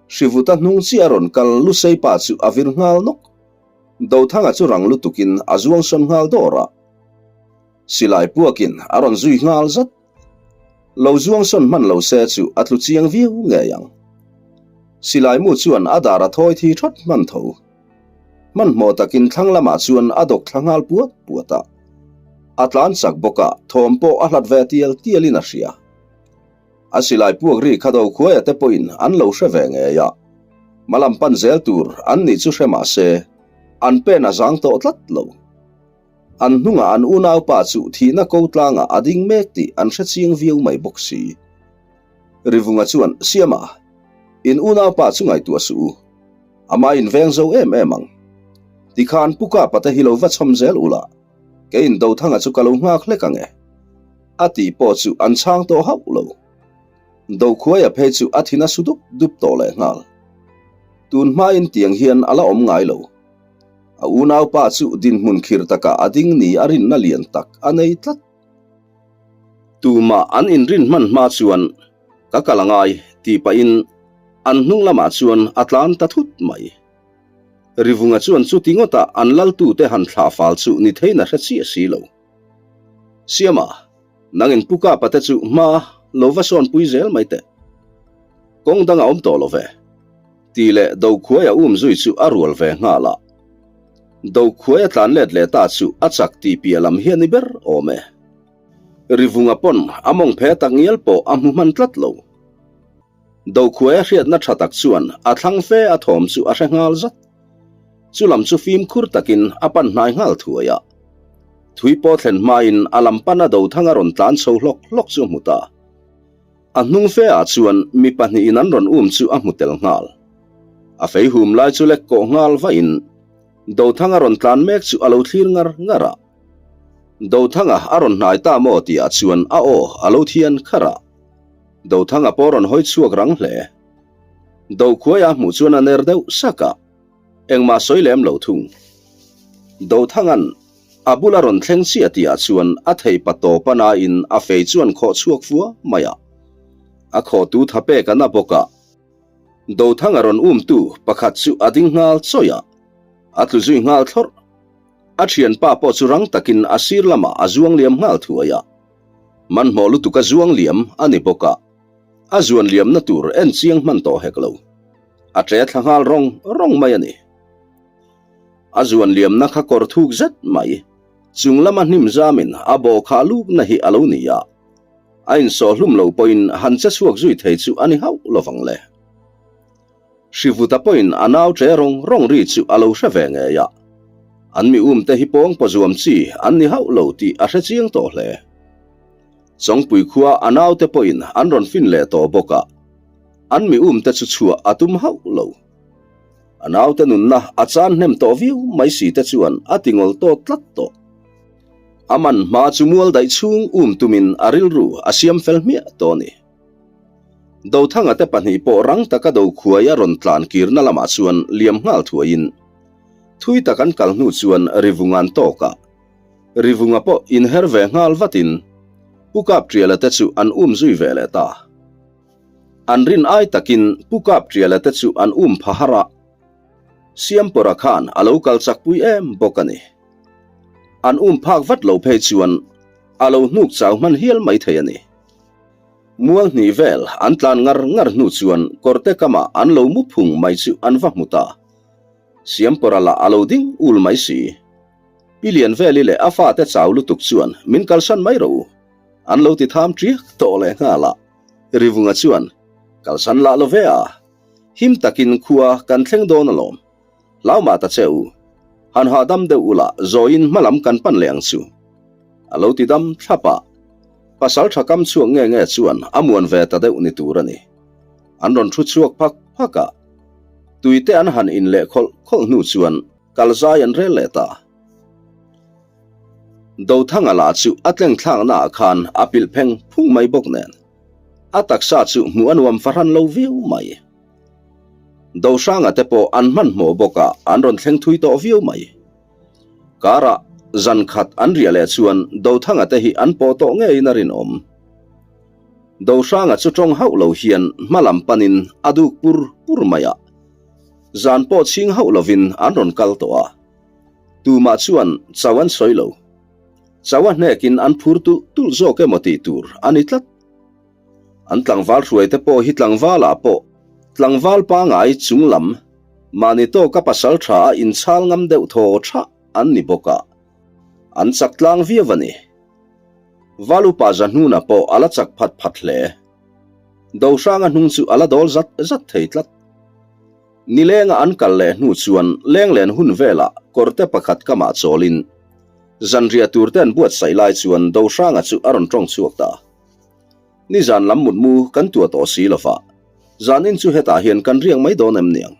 Speaker 1: Hrivuta hnung chiah a rawn kal Lusei pa chu a vir nghal nawk. Dothanga chu rang lutukin a zuangsawn nghal dawr a. Silai puakin a rawn zui nghal zat. Lo zuangsawn hman lo se chu a tlu chiang viau ngei ang. Silai mu chuan a dar a thawi thi thawt hman tho. Hmanhmawh takin thlang lamah chuan a dawk thla nghal puat puat a. A tlan chak bawk a, thawm pawh a hlat ve tial tialin a hria. A silai puak ri kha Dokhuaia te pawhin an lo hre ve ngei a, hmalam pan zel tur an nih chu hre mah se, an pen a zang tawh tlat lo. An hnungah an unaupa chu thihna ko tlangah a ding mek tih an hre chiang viau mai bawk si. Rivunga chuan, Siama, in unaupa chu ngaihtuah suh u. Amah in veng zo em em ang. Tikhan Pu Kapa te hi lo va chhawm zel ula, kei in Dothanga chu ka lo nghak hlek ang e. A tih pawh chu an chhang tawh hauh lo. Dokhuaia phei chu a thin a su dup dup tawh lehnghal. Tun hmain tiang hian a la awm ngai lo. A unaupa chu dinhmun khir takah a ding ni a rinna lian tak a nei tlat. Tumah an inrin hman hma chuan ka kal a ngai tih pahin an hnung lamah chuan a tlan ta thut mai. Rivunga chuan chuti ngawta an laltute han thlah fal chu ni theiin a hre chiah si lo. Siama, nangin Pu Kapa te chu hma lo va sawnpui zel mai teh. Kawng dang a awm tawh lo ve. Tih leh Dokhuaia um zui chu a rual ve nghal a. Dokhuaia tlan let leh ta chu a chak tih piah lam hi a ni ber awm e. Rivunga pawn a mawng phe tak ngial pawh a hmu hman tlat lo. Dokhuaia hriatna tha tak chuan a thlang fe a thawm chu a hre nghal zat. Chu lam chu fimkhur takin a pan hnai nghal thuai a. Thui pawh thlen hmain a lam pana Dothanga rawn tlan chho hlawk hlawk chu a hmu ta. A hnung fe ah chuan mi pahnihin an rawn um chu a hmu tel nghal. A fei hum lai chu lek kawh nghal vahin Dothanga rawn tlan mek chu a lo thlir ngar ngar a. Dothanga a rawn hnai ta maw tih ah chuan a aw a lo thian kharh a. Dothanga pawh rawn hawi chhuak rang hle. Dokhuaia hmuh chuan a ner deuh sak a. Engmah sawi lem lo thung. Dothanga'n a bula rawn thleng chiah tihah chuan a thei pa tawp a nain a fei chuan khawh chhuak fua mai a. A khawhtu tha pek a na bawk a. Dothanga rawn umtu pakhat chu a ding nghal chawih a, a tlu zui nghal thlawrh. A thianpa pawh chu rang takin a sir lamah a zuang liam nghal thuai a. Hmanhmawh lutuk a zuang liam a ni bawk a, a zuan liamna tur en chiang hman tawh hek lo. A ṭe thla nghal rawng rawng mai a ni. A zuan liamna kha kawr thuk zet mai, chung lama hnim zamin a bawh khah lukna hi a lo ni a. A insawh hlum lo pawhin han che chhuak zui thei chu a ni hauh lovang le. Hrivuta pawhin a nau ṭe rawng rawng ri chu a lo hre ve ngei a. An mi umte hi pawng pawzuam chi an ni hauh lo tih a hre chiang tawh hle. Chawngpui khua a naute pawhin an rawn fin leh tawh bawk a. An mi umte chu chhuah a tum hauh lo. A naute nunna a chan hnem tawh viau mai si te chuan a ti ngawl tawt tlat tawh. A man hma chu mual daih chhung um tumin a rilru a siam fel hmiah tawh a ni. Dothanga te pahnih pawh rang taka Dokhuai a rawn tlan kirna lamah chuan liam nghal thuaiin thui tak an kal hnu chuan Rivunga an tawk a. Rivunga pawh inher ve nghal vatin Pu Kapṭiala te chu an um zui ve leh ta. An rin ai takin Pu Kapṭiala te chu an um pha har a, Siampawra khan a lo kal chakpui em bawk a ni. An um phak vat lo phei chuan a lo hnuk chau hman hial mai thei a ni. Mual hnih vel an tlan ngar ngar hnu chuan kawrte kamah an lo mu phung mai chu an va hmu ta. Siampawra lah a lo ding ul mai si. Pi Lianveli leh a fate chau lutuk chuan min kalsan mai rawh u. An lo ti tham ṭiak tawh leh nghal a, Rivunga chuan, Kalsan lah lo ve a, him takin khua kan thleng dawn alawm. Hlau mah ta che u, han hahdam deuh ula zawiin hmalam kan pan leh ang chu. A lo ti dam thlap a, pasal tha kam chhuak nge nge chuan a muan ve ta deuh ni tur a ni. An rawn thu chhuak phak phak a, tuite an han in leh khawlh khawlh hnu chuan kal zai an rel leh ta. Dothanga lah chu a tleng thlakna ah khan a pilh pheng phung mai bawk nen a taksa chu hmuh a nuam fahran lo viau mai. Dohranga te pawh an hmanhmawh bawk a an rawn thleng thui tawh viau mai. Karah zan khat an riah leh chuan Dothanga te hi an pawh tawh ngeiin a rinawm. Dohranga chu tawng hauh lo hian hma lam panin a duk pur pur mai a, zan pawh chhing hauh lovin an rawn kal tawh a. Tumah chuan chau an sawi lo. Chau a hnekin an phur tulh tulh zawk emaw tih tur a ni tlat. An tlangval hruaite pawh hi tlangvalah pawh tlangval pangai chung lam mahni tawka pasal tha a inchhal ngam deuh thaw thah an ni bawk a, an chak tlang viau a ni. Val upa Zahnuna pawh a la chak phat phat hle. Dohranga hnung chu a la dawl zat zat thei tlat. Nilenga an kal leh hnu chuan lenglen hun velah kawrte pakhat kamah chawlin zanriah turte an buatsaih lai chuan Dohranga chu a rawn tawng chhuak ta. Nizan lam mutmu kan tuah tawh si lova, zanin chu hetah hian kan riak mai dawn em niang?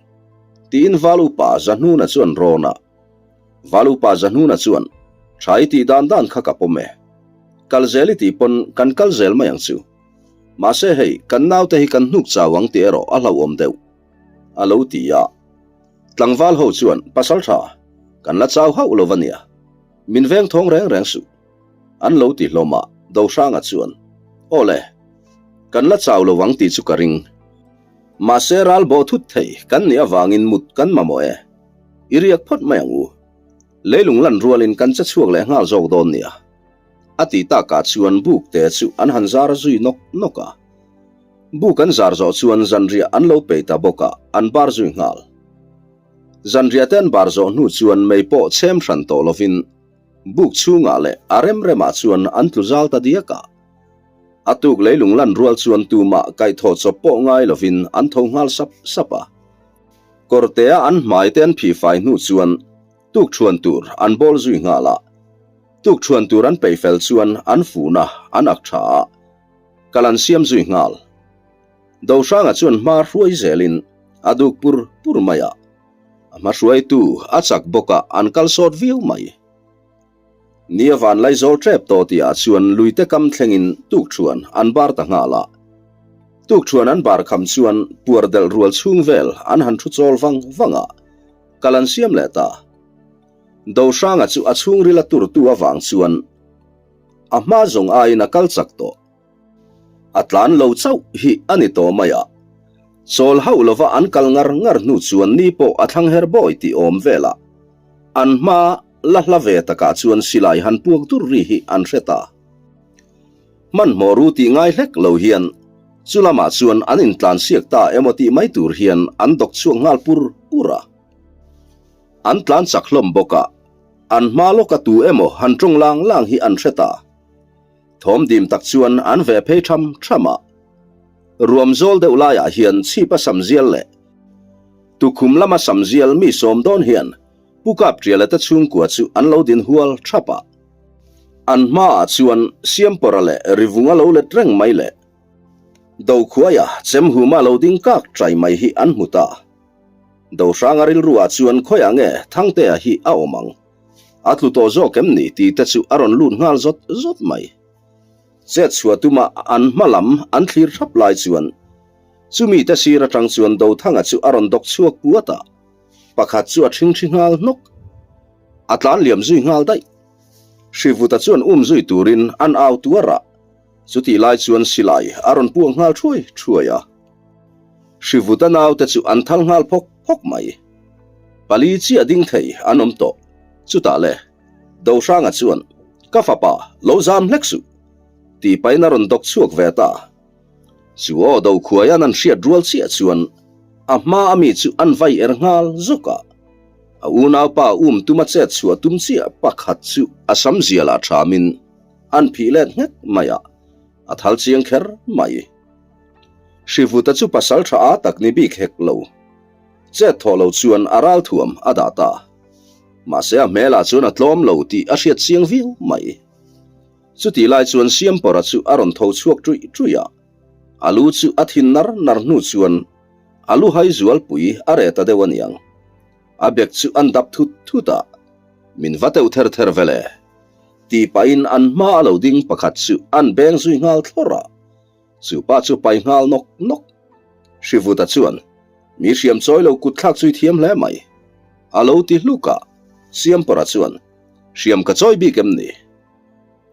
Speaker 1: Tiin Val Upa Zahnuna chuan rawn a. Val Upa Zahnuna chuan, Tha i tih dan dan kha ka pawm e. Kal zel i tih pawn kan kal zel mai ang chu. Mahse hei, kan naute hi kan hnuk chau ang tih erawh a hlauhawm deuh. A lo ti a. Tlangval ho chuan, Pasal tha, kan la chau hauh lo va nia. Min veng thawng reng reng suh. An lo ti hlawm a, Dohranga chuan, Aw le, kan la chau lo ang tih chu ka ring. Mahse ral bawh thut thei kan nih avangin mut kan mamawh e. I riak phawt mai ang u. Leilung lan rualin kan che chhuak leh nghal zawk dawn nia. A ti takah chuan buk te chu an han zar zui nawk nawk a. Buk an zar zawh chuan zanriah an lo pei ta bawk a, an bar zui nghal. Zanriah te an bar zawh hnu chuan mei pawh chhem hran tawh lovin buk chhungah leh a rem remah chuan an tlu zal ta diak a. A tuk leilung lan rual chuan tumah kaihthawh chawp pawh ngai lovin an tho nghal sap sap a. Kawrtea an hmai te an phihfai hnu chuan Tukṭhuan tur an bawl zui nghal a, tukṭhuan tur an peih fel chuan an fun a, an ak ṭha a, kal an siam zui nghal. Dohranga chuan hma hruai zelin a duk pur pur mai a, a hma hruaitu a chak bawk a, an kal sawt viau mai. Ni a van laizawl ṭep tawh tihah chuan luite kam thlengin tukṭhuan an bar ta nghal a. Tukṭhuan an bar kham chuan puar delh rual chhung vel an han ṭhu chawl vang vang a, Kal an siam leh ta. Dohranga chu a chhungril a turtu avang chuan a hma zawng aiin a kal chak tawh. A tlan lo chauh hi a ni tawh mai a. Chawl hauh lova an kal ngar ngar hnu chuan ni pawh a thlang her bawi tih awm velah an hma la hla ve takah chuan silai han puak dur ri hi an hre ta. Hmanhmawh ru tih ngai hlek lo hian chu lamah chuan an intlan siak ta emaw tih mai tur hian an dawk chhuak nghal pur pur a. An tlan chak hlawm bawk a, an hma lawka tu emaw han tawng lang lang hi an hre ta. Thawm dim tak chuan an veh phei tham tham a. Ruam zawl deuh laiah hian chhipa samzial leh tukhum lama samzial mi sawm dawn hian Pu Kapṭiala te chhungkua chu an lo din hual thap a. An hmaah chuan Siampawra leh Rivunga lo let reng mai leh Dokhuaia Chemhuma lo ding kak ṭai mai hi an hmu ta. Dohranga rilruah chuan khawiah nge Thangtea hi a awm ang? A tlu tawh zawk em ni tih te chu a rawn lut nghal zawt zawt mai. Chet chhuah tuma an hma lam an thlir thap lai chuan chumi te sir atang chuan Dothanga chu a rawn dawk chhuak puat a. Pakhat chu a ṭhingṭhi nghal hnawk. A tlan liam zui nghal daih. Hrivuta chuan um zui turin an au tuar a, chutih lai chuan silai a rawn puak nghal thuai thuai a. Hrivuta naute chu an thal nghal phawk phawk mai. Pali chiah ding thei an awm tawh. Chutah le, Dohranga chuan, Ka fapa, lo zam hlek suh! tih pahin a rawn dawk chhuak ve ta. Chu aw Dokhuaia'n an hriat rual chiah chuan a hma a mi chu an vai er nghal zawk a. A unaupa um tuma chet chhuah tum chiah pakhat chu a sam zialah thamin an phih let nghet mai a, a thal chiang kher mai. Hrivuta chu pasal tha a tak ni bik hek lo. Chet thawh lo chuan a ral thuam a dah ta. Mahse a hmelah chuan a tlawm lo tih a hriat chiang viau mai. Chutih lai chuan Siampawra chu a rawn tho chhuak ṭuih ṭuih a, a lu chu a thin nar nar hnu chuan a lu hai zualpui a reh ta deuh a niang. A bek chu an dap thut thut a, Min va teuh ther ther ve le! Tih pahin an hma a lo ding pakhat chu an beng zui nghal thlawrh a, chu pa chu pai nghal nawk nawk. Hrivuta chuan, Mi hriam chawi lo kut thlak chu i thiam hle mai, a lo ti hluk a, Siampawra chuan, Hriam ka chawi bik em ni?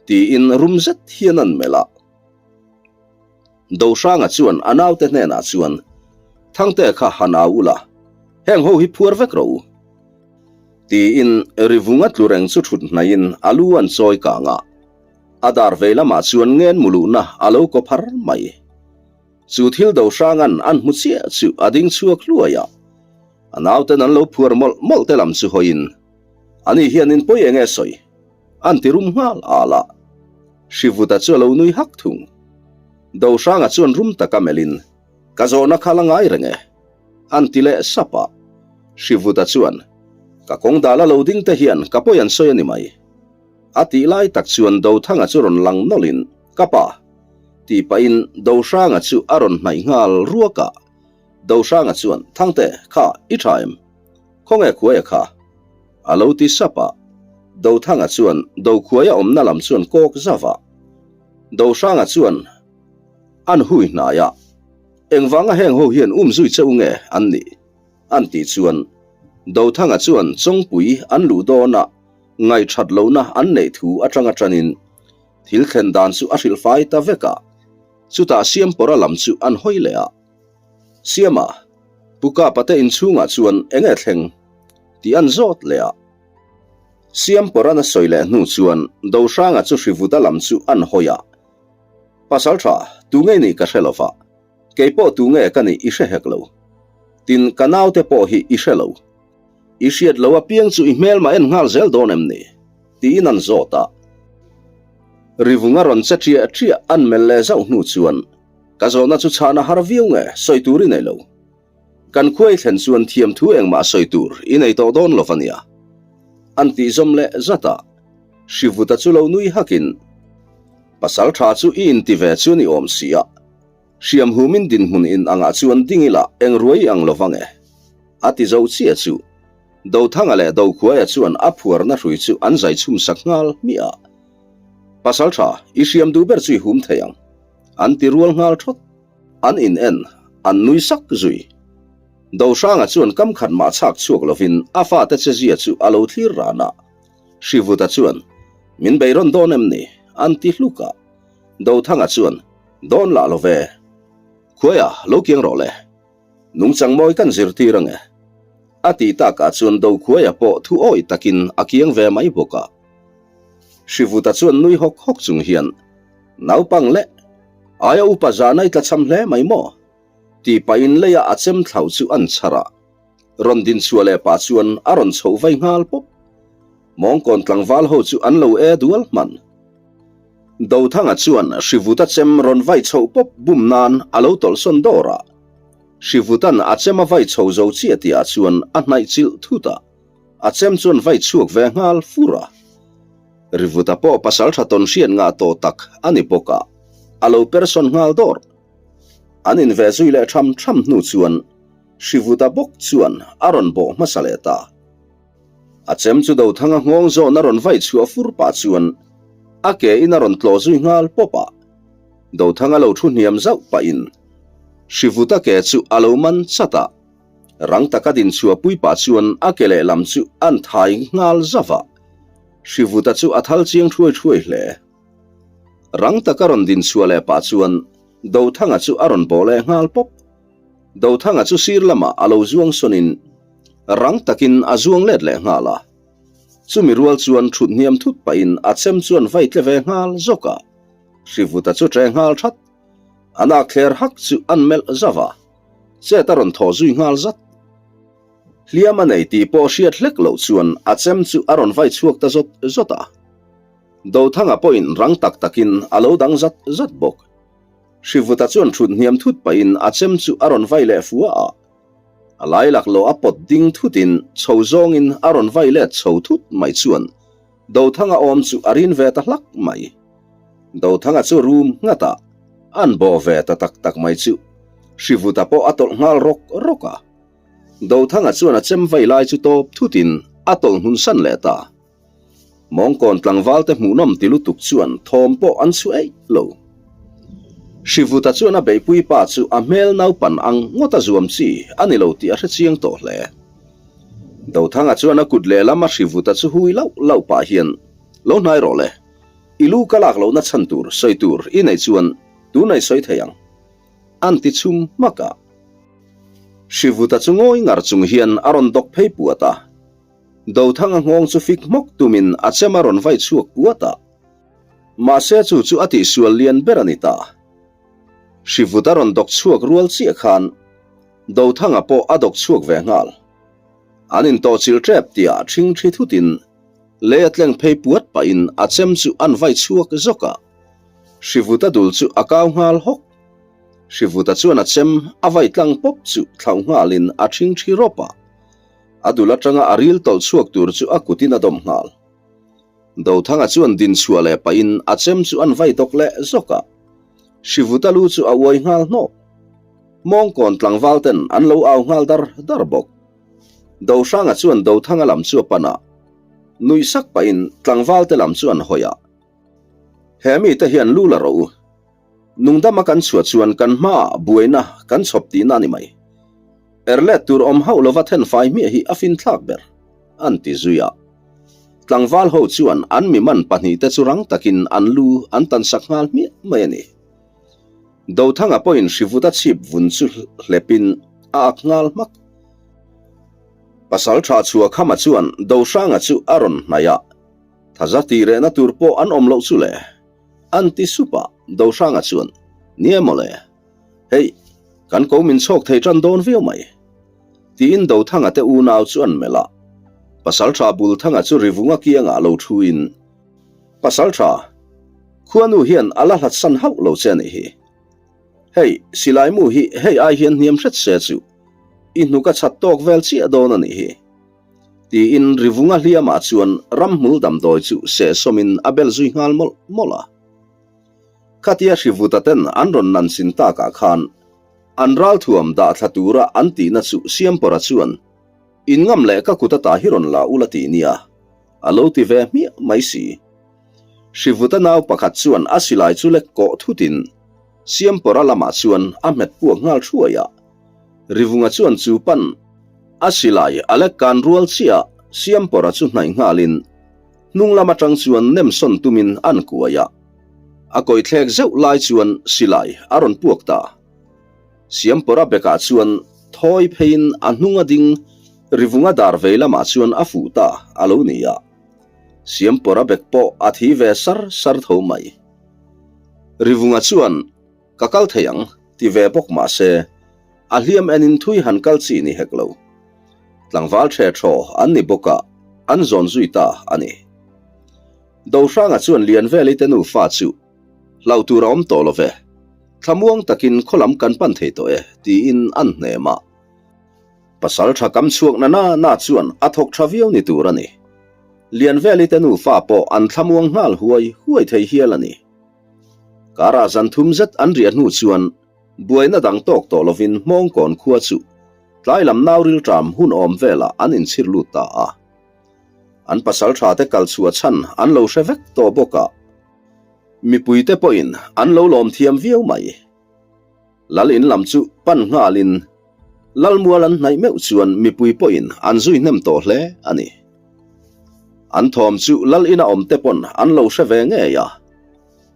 Speaker 1: Tiin rum zet hian an melh a. Dohranga chuan a naute hnenah chuan, Thangte kha han au ula, heng ho hi phuar vek rawh u. Tiin Rivunga tlu reng chu thut hnaihin a lu an chawi kang a. A dar vei lamah chuan ngen muluhna a lo kaw phar mai. Chu thil Dohranga'n an hmu chiah chu a ding chhuak hluai a. A nauten an lo phuar mawlh mawlh te lam chu hawiin, Ani hian in pawi enge sawi? An ti rum nghal al a. Hrivuta chu a lo nui hak thung. Dohranga chuan rum taka melhin, Ka zawhna kha la ngai reng e, an ti leh sap a. Hrivuta chuan, Ka kawng dala lo ding te hian ka pawi an sawi a ni mai. A tih lai tak chuan Dothanga chu rawn lang nawlhin, Ka pa! tih pahin Dohranga chu a rawn hnaih nghal ruak a. Dohranga chuan, Thangte, kha, i tha em? Khawnge khuaia kha? A lo ti sap a. Dothanga chuan Dokhuaia awmna lam chuan kawk zauh a. Dohranga chuan an hui hnai a, Engvanga heng ho hian um zui che u nge an nih? an tih chuan Dothanga chuan Chawngpui an luh dawna ngaihthat lohna an neih thu atanga tanin thil thlen dan chu a hrilhfai ta vek a. Chutah Siampawra lam chu an hawi leh a. Siama, Pu Kapa te inchhungah chuan eng nge thleng? tih an zawt leh a. Siampawran a sawi leh hnu chuan Dohranga chu Hrivuta lam chu an hawi a. Pasaltha, tu nge nih ka hre lo va, kei pawh tu nge ka nih i hre hek lo. Tin, ka naute pawh hi i hre lo. I hriat lo apiang chu i hmelmah en nghal zel dawn em ni? tiin an zawt a. Rivunga rawn che ṭiah ṭiah an melh leh zauh hnu chuan, Ka zawhna chu chhahna har viau nge sawi tur i nei lo. Kan khua i thlen chuan thiam thu engmah sawi tur i nei tawh dawn lo va nia. An tih zawm leh zat a. Hrivuta chu lo nui hakin, Pasal tha chu i inti ve chu ni awm si a. Hriam humin dinhmun in angah chuan ding ila eng ruai i ang lo va nge? A ti zo chiah chu. Dothanga leh Dokhuaia chuan a phuarna hrui chu an zai chhum sak nghal hmiah a. Pasal tha, i hriam duh ber chu i hum thei ang. An ti rual nghal thawt. An in en, an nui sak zui. Dohranga chuan kam khat mah chhak chhuak lovin a fate che zia chu a lo thlir ran a. Hrivuta chuan, Min bei rawn dawn em ni? an ti hluk a. Dothanga chuan, Dawn lah lo ve. Khuaia, lo kiang rawh le. Nungchang mawi kan zirtir ange. A tih takah chuan Dokhuaia pawh thu awih takin a kiang ve mai bawk a. Hrivuta chuan nui hawk hawk chung hian, Naupang leh, aia upa zana i tlachham hle mai maw? tih pahin leiah a chem thlau chu an chhar a. Rawn din chhuah leh pah chuan a rawn chhoh vai nghal pawp. Mawngkawn tlangval ho chu an lo e dual hman. Dothanga chuan Hrivuta chem rawn vai chhoh pawp bum nan a lo tawlhsawn dawr a. Hrivuta'n a chem a vai chho zo chiah tihah chuan a hnaih chilh thut a, a chem chuan vai chhuak ve nghal fur a. Rivuta pawh pasaltha tawn hriat ngah tawh tak a ni bawk a, a lo persawn nghal dawr. An inve zui leh tham tham hnu chuan Hrivuta bawk chuan a rawn bawh hmasa leh ta. A chem chu Dothanga nghawng zawn a rawn vai chhuah fur pah chuan a ke in a rawn tlawh zui nghal pawp a. Dothanga lo thu hniam zauh pahin Hrivuta ke chu a lo man chat a. Rang taka din chhuah pui pah chuan a ke lehlam chu an thai nghal zauh a. Hrivuta chu a thal chiang thuai thuai hle. Rang taka rawn din chhuah leh pah chuan Dothanga chu a rawn bawh leh nghal pawp. Dothanga chu sir lamah a lo zuang sawnin rang takin a zuang let leh nghal a. Chumi rual chuan thut hniam thut pahin a chem chuan vai tle ve nghal zawk a. Hrivuta chu ṭe nghal that. A nak thler hak chu an melh zauh a, chet a rawn thaw zui nghal zat. Hliam a nei tih pawh hriat hlek loh chuan a chem chu a rawn vai chhuak ta zawt zawt a. Dothanga pawhin rang tak takin a lo dang zat zat bawk. Hrivuta chuan thut hniam thut pahin a chem chu a rawn vai leh fua a. A lai laklawh a pawt ding thutin chho zawngin a rawn vai let chho thut mai chuan Dothanga awm chu a rin ve ta hlak mai. Dothanga chu rum nghat a, an bawh ve ta tak tak mai chu Hrivuta pawh a tawlh nghal rawk rawk a. Dothanga chuan a chem vai lai chu tawp thutin a tawlh hnun san leh ta. Mawngkawn tlangval te hmuhnawm ti lutuk chuan thawm pawh an chhu eih lo. Hrivuta chuan a beihpui pa chu a hmel naupan ang ngawt a zuam chi a ni lo tih a hre chiang tawh hle. Dothanga chuan a kut lehlam a Hrivuta chu hui lauh lauh pah hian, Lo hnai rawh le, i lu ka lak lohna chhan tur sawi tur i neih chuan tunah i sawi thei ang. An ti chhum hmak a. Hrivuta chu ngawi ngar chung hian a rawn dawk phei puat a. Dothanga nghawng chu fik hmawk tumin a chem a rawn vai chhuak puat a. Mahse chu chu a tihsual lian ber a ni ta. Hrivut a rawn dawk chhuak rual chiah khan Dothanga pawh a dawk chhuak ve nghal. An intawhchilh tep tihah ṭhing ṭhi thutin lei a tleng phei puat pahin a chem chu an vai chhuak zawk a. Hrivuta dul chu a kau nghal hawk. Hrivuta chuan a chem a vai tlang pawp chu thlauh nghalin a ṭhing ṭhi rawp a. A dul aṭanga a ril tawlh chhuak tur chu a kutin a dawm nghal. Dothanga chuan din chhuah leh pahin a chem chu an vai dawk leh zawk a. Hrivuta lu chu a uai nghal hnawk. Mawngkawn tlangval ten an lo au nghal dar dar bawk. Dohranga chuan Dothanga lam chu a pan a, nuih sak pahin tlangval te lam chu an hawi a. He mite hian lu la rawh u. Nungdama kan chhuah chuan kan hmaah buaina kan chhawp tihna a ni mai. Erlet tur awm hauh lova thenfai hmiah hi a finthlak ber, an ti zui a. Tlangval ho chuan an mi man pahnihte chu rang takin an lu an tansak nghal hmiah mai a ni. Dothanga pawhin Hrivuta chhip vun chu hlepin a ak nghal hmak. Pasaltha Chhuakhama chuan Dohranga chu a rawn hnaih a, thaza tih rehna tur pawh an awm loh chu le. An ti sup a, Dohranga chuan, Ni e mawle, hei, kan ko min chhawk thei tan dawn viau mai. Tiin Dothanga te unau chu an melh a. Pasaltha Bulthanga chu Rivunga kiangah lo thuin, Pasaltha, khuanu hian a la hlatsan hauh lo che a nih hi. Hei, silai mu hi hei ai hian hniam hret se chu, i hnuk a chhat tawk vel chiah dawn a nih hi. Tiin Rivunga hliamah chuan ramhmul damdawi chu sehsawmin a bel zui nghal mawlh mawlh a. Khatia Hrivuta ten an rawn nan sin takah khan an ralthuam dah thla tura an tihna chu Siampawra chuan In ngam leh ka kut ata hi rawn la ula ti nia a lo ti ve hmiah mai si. Hrivuta nau pakhat chuan a silai chu lek kawh thutin Siampawra lamah chuan a hmet puak nghal thuai a. Rivunga chuan chu pan a silai a lek kan rual chiah Siampawra chu hnaih nghalin hnung lam atang chuan nem sawn tumin an kuai a. A kawi thlek zeuh lai chuan silai a rawn puak ta. Siampawra bekah chuan thawi pheiin a hnung a ding Rivunga dar vei lamah chuan a fuh ta a lo ni a. Siampawra bek pawh a thi ve sar sar tho mai. Rivunga chuan Ka kal thei ang, ti ve bawk mah se, a hliam enin thui han kal chi ni hek lo. Tlangval ṭhe ṭhaw an ni bawk a, an zawn zui ta a ni. Dohranga chuan Lianveli te nufa chu hlauh tur a awm tawh lo ve, thlamuang takin khaw lam kan pan thei tawh e, tiin an hnem a. Pasal ṭha kam chhuak na na na chuan a thawk ṭha viau ni tur a ni. Lianveli te nufa pawh an thlamuang nghal huai huai thei hial a ni. Karah zan thum zet an riah hnu chuan buaina dang tawk tawh lovin Hmawngkawn khua chu tlai lam nau rilṭam hun awm velah an inchhir lut ta a. An pasal tha te kal chhuah chhan an lo hre vek tawh bawk a, mipuite pawhin an lo lawm thiam viau mai. Lal in lam chu pan nghalin Lalmual an hnaih meuh chuan mipui pawhin an zui hnem tawh hle a ni. An thawm chu Lal ina awm te pawn an lo hre ve ngei a.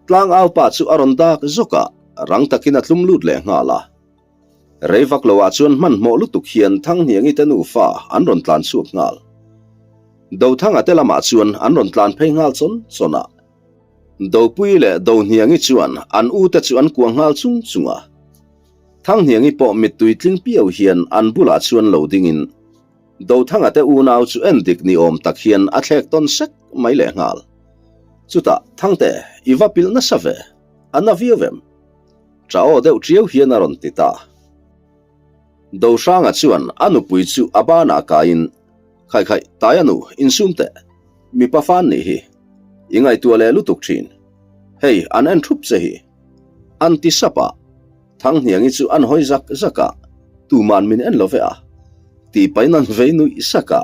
Speaker 1: Tlangau pa chu a rawn dak zawk a, rang takin a tlum lut leh nghal a. Rei vak loah chuan hmanhmawh lutuk hian Thanghniangi te nufa an rawn tlan chhuak nghal. Dothanga te lamah chuan an rawn tlan phei nghal chawn chawn a. Dopui leh Dohniangi chuan an u te chu an kuah nghal chung chung a. Thanghniangi pawh mittui tling piau hian an bulah chuan lo dingin Dothanga te unau chu en dik ni awm tak hian a thlek tawn sek mai leh nghal. Chutah, Thangte, i va pilh nasa ve, a na viau em? Ṭa aw deuh ṭiau hian a rawn ti ta. Dohranga chuan a nupui chu a banah kaiin, Khai khai, Taia nu, insum teh. Mipa fan nih hi. I ngaihtuah leh lutuk thin. Hei, an en thup che hi. An ti sap a. Thanghniangi chu an hawi zak zak a, tuman min en lo ve a. Tih pain an vei nuih sak a.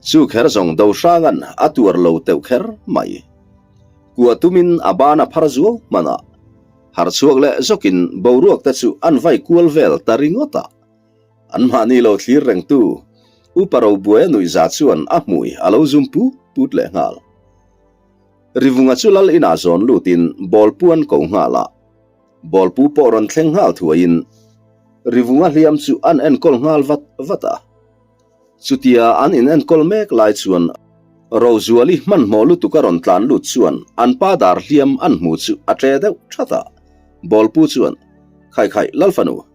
Speaker 1: Chu kher zawng Dohranga'n a tuar lo teuh kher mai. Kua tumin a ban a phar zuau hman a. Harh chhuak leh zawkin boruak te chu an vai kual vel ta ringawt a. Anmahni lo thlir rengtu Upa Robuaia nuihza chuan a hmui a lo zum put put leh nghal. Rivunga chu lal inah zawn lutin bawlpu an ko nghal a, bawlpu pawh rawn thleng nghal thuaiin Rivunga hliam chu an enkawl nghal vat vat a. Chutia an inenkawl mek lai chuan Rozuali hmanhmawh lutuk a rawn tlan lut chuan an pa dar hliam an hmu chu a ṭe deuh ṭhat a, bawlpu chuan, Khai khai, Lalfanu,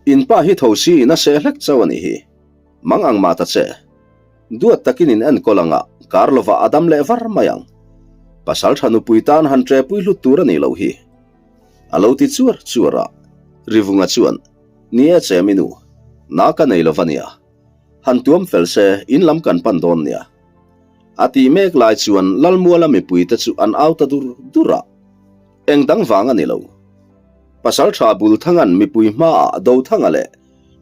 Speaker 1: In pa hi tho si in a seh hlek chauh a nih hi. Mang ang mah ta che. Duat takin in enkawl ang a, kar lovah a dam leh var mai ang. Pasalṭha nupui tan han ṭepui hlut tur a nih loh hi. A lo ti chuar chuar a, Rivunga chuan, Ni e che minu, na ka nei lo va nia. Han tuam fel se in lam kan pan dawn nia. A tih mek lai chuan Lalmuala mipuite chu an au ta dur dur a. Eng dang vang a ni lo. Pasalṭha Bulthanga'n mipui hmaah Dothanga leh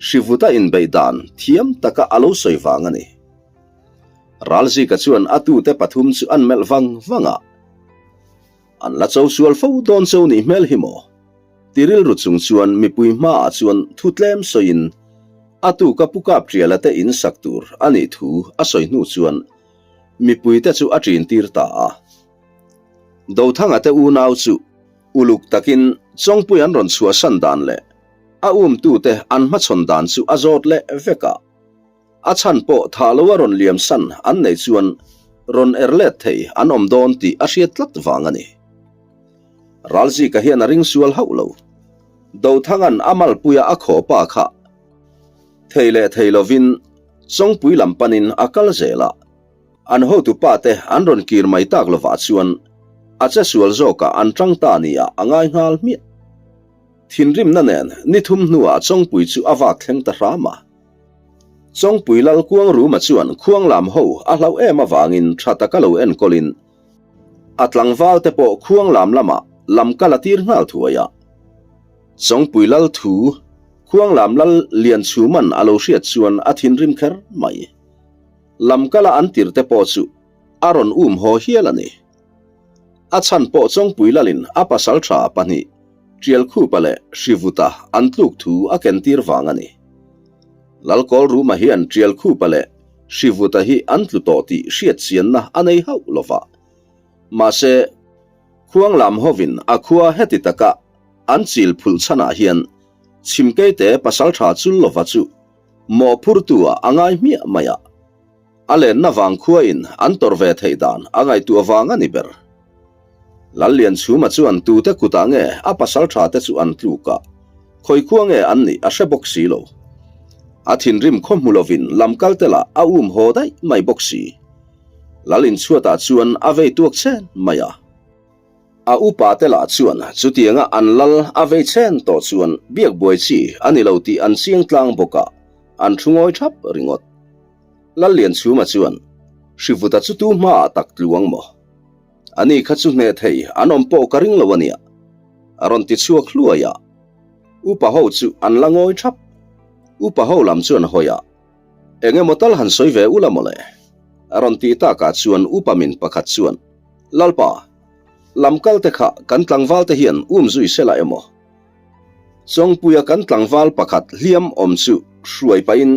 Speaker 1: Hrivuta inbeih dan thiam taka a lo sawi vang a ni. Ralzika chuan a tute pathum chu an melh vang vang a. An la cho sual fo dawn cho nih hmel hi maw? Ti rilru chung chuan mipui hmaah chuan thu tlem sawiin a tuka Pu Kapṭiala te in sak tur a nih thu a sawi hnu chuan mipuite chu a ṭin tir ta a. Dothanga te unau chu uluk takin Chawngpui an rawn chhuahsan dan leh a umtute an hmachhawn dan chu a zawt leh vek a. A chhan pawh thah lo a rawn liam san an neih chuan rawn er let thei an awm dawn tih a hriat tlat vang a ni. Ralzika hian a ring sual hauh lo. Dothanga'n a malpuia a khaw pa kha thei leh thei lovin Chawngpui lam panin a kal zel a, an hotu pa te an rawn kir mai tak lovah chuan a che sual zawkah an tang ta nia a ngai nghal hmiah. Thinrimna nen ni thum hnuah Chawngpui chu a vak thleng ta hram a. Chawngpui Lal Kuangruma chuan Khuanglam ho a hlauh em avangin tha taka lo enkawlin a tlangval te pawh Khuanglam lamah lam kal a tir nghal thuai a. Chawngpui Lal thu Khuanglam Lal Lianchhuman a lo hriat chuan a thinrim kher mai. Lam kala an tir te pawh chu a rawn um haw hial a ni. A chhan pawh Chawngpui Lalin a pasal tha pahnih Ṭialkhupa leh Hrivuta an tluk thu a kentir vang a ni. Lalkawl Ruma hian Ṭialkhupa leh Hrivuta hi an tlu tawh tih hriatchianna a nei hauh lo va. Mahse, Khuanglam hovin a khua heti taka an chil phulh chhanah hian Chhimkeite pasalṭha chul lova chu mawhphurtu-ah a ngai hmiah mai a. A lenna vang khuain an tawrh ve theih dan a ngaihtuah vang a ni ber. Lallianchhuma chuan tute kutah nge a pasal tha te chu an tluk a, khawi khua nge an nih a hre bawk si lo. A thinrim khaw hmu lovin lamkal te lah a um haw daih mai bawk si. Lalinchhuatah chuan a vei tuak chen mai a. A upa te lah chuan chutianga an lal a vei chen tawh chuan biak buai chi a ni lo tih an chiang tlang bawk a, an thu ngawi thap ringawt. Lallianchhuma chuan, Hrivuta chu tu hmaah tak tluang maw? Ani kha chu hneh thei an awm pawh ka ring lo a nia, a rawn ti chhuak hluai a. Upa ho chu an la ngawi thap. Upa ho lam chuan hawi a, Eng emaw tal han sawi ve ula mawle? A rawn tih takah chuan upa min pakhat chuan, Lalpa, lam kal te kha kan tlangval te hian um zui sela emaw? Chawngpuia kan tlangval pakhat hliam awm chu hruai pahin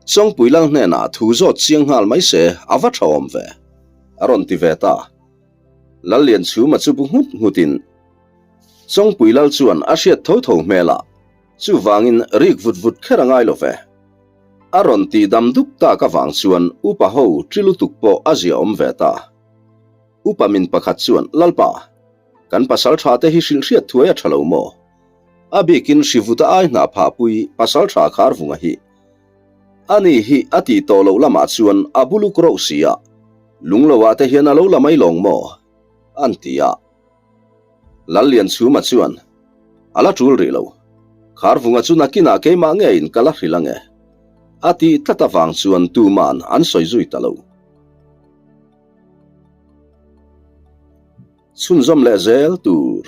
Speaker 1: Chawngpui Lal hnenah thu zawt chiang nghal mai se a va tha awm ve, a rawn ti ve ta. Lallianchhuma chu bu nghut nghutin Chawngpui Lal chuan a hriat tho tho hmel a, chuvangin rik vut vut kher a ngai lo ve. A rawn tih dam dup tak avang chuan upa ho ṭi lutuk pawh a zia awm ve ta. Upa min pakhat chuan, Lalpa, kan pasal tha te hi hrilh hriat thuai a tha lo maw? A bikin Hrivuta ai hnah phahpui pasal tha Kharvunga hi. Ani hi a tih tawh loh lamah chuan a buluk rauh si a, lungloah te hian a lo la mai lawng maw? an ti a. Lallianchhuma chuan, A la tul rih lo. Kharvunga chu nakinah keimah ngeiin ka la hrilh ange. A tih tlat avang chuan tuman an sawi zui ta lo. Chhunzawm leh zel tur.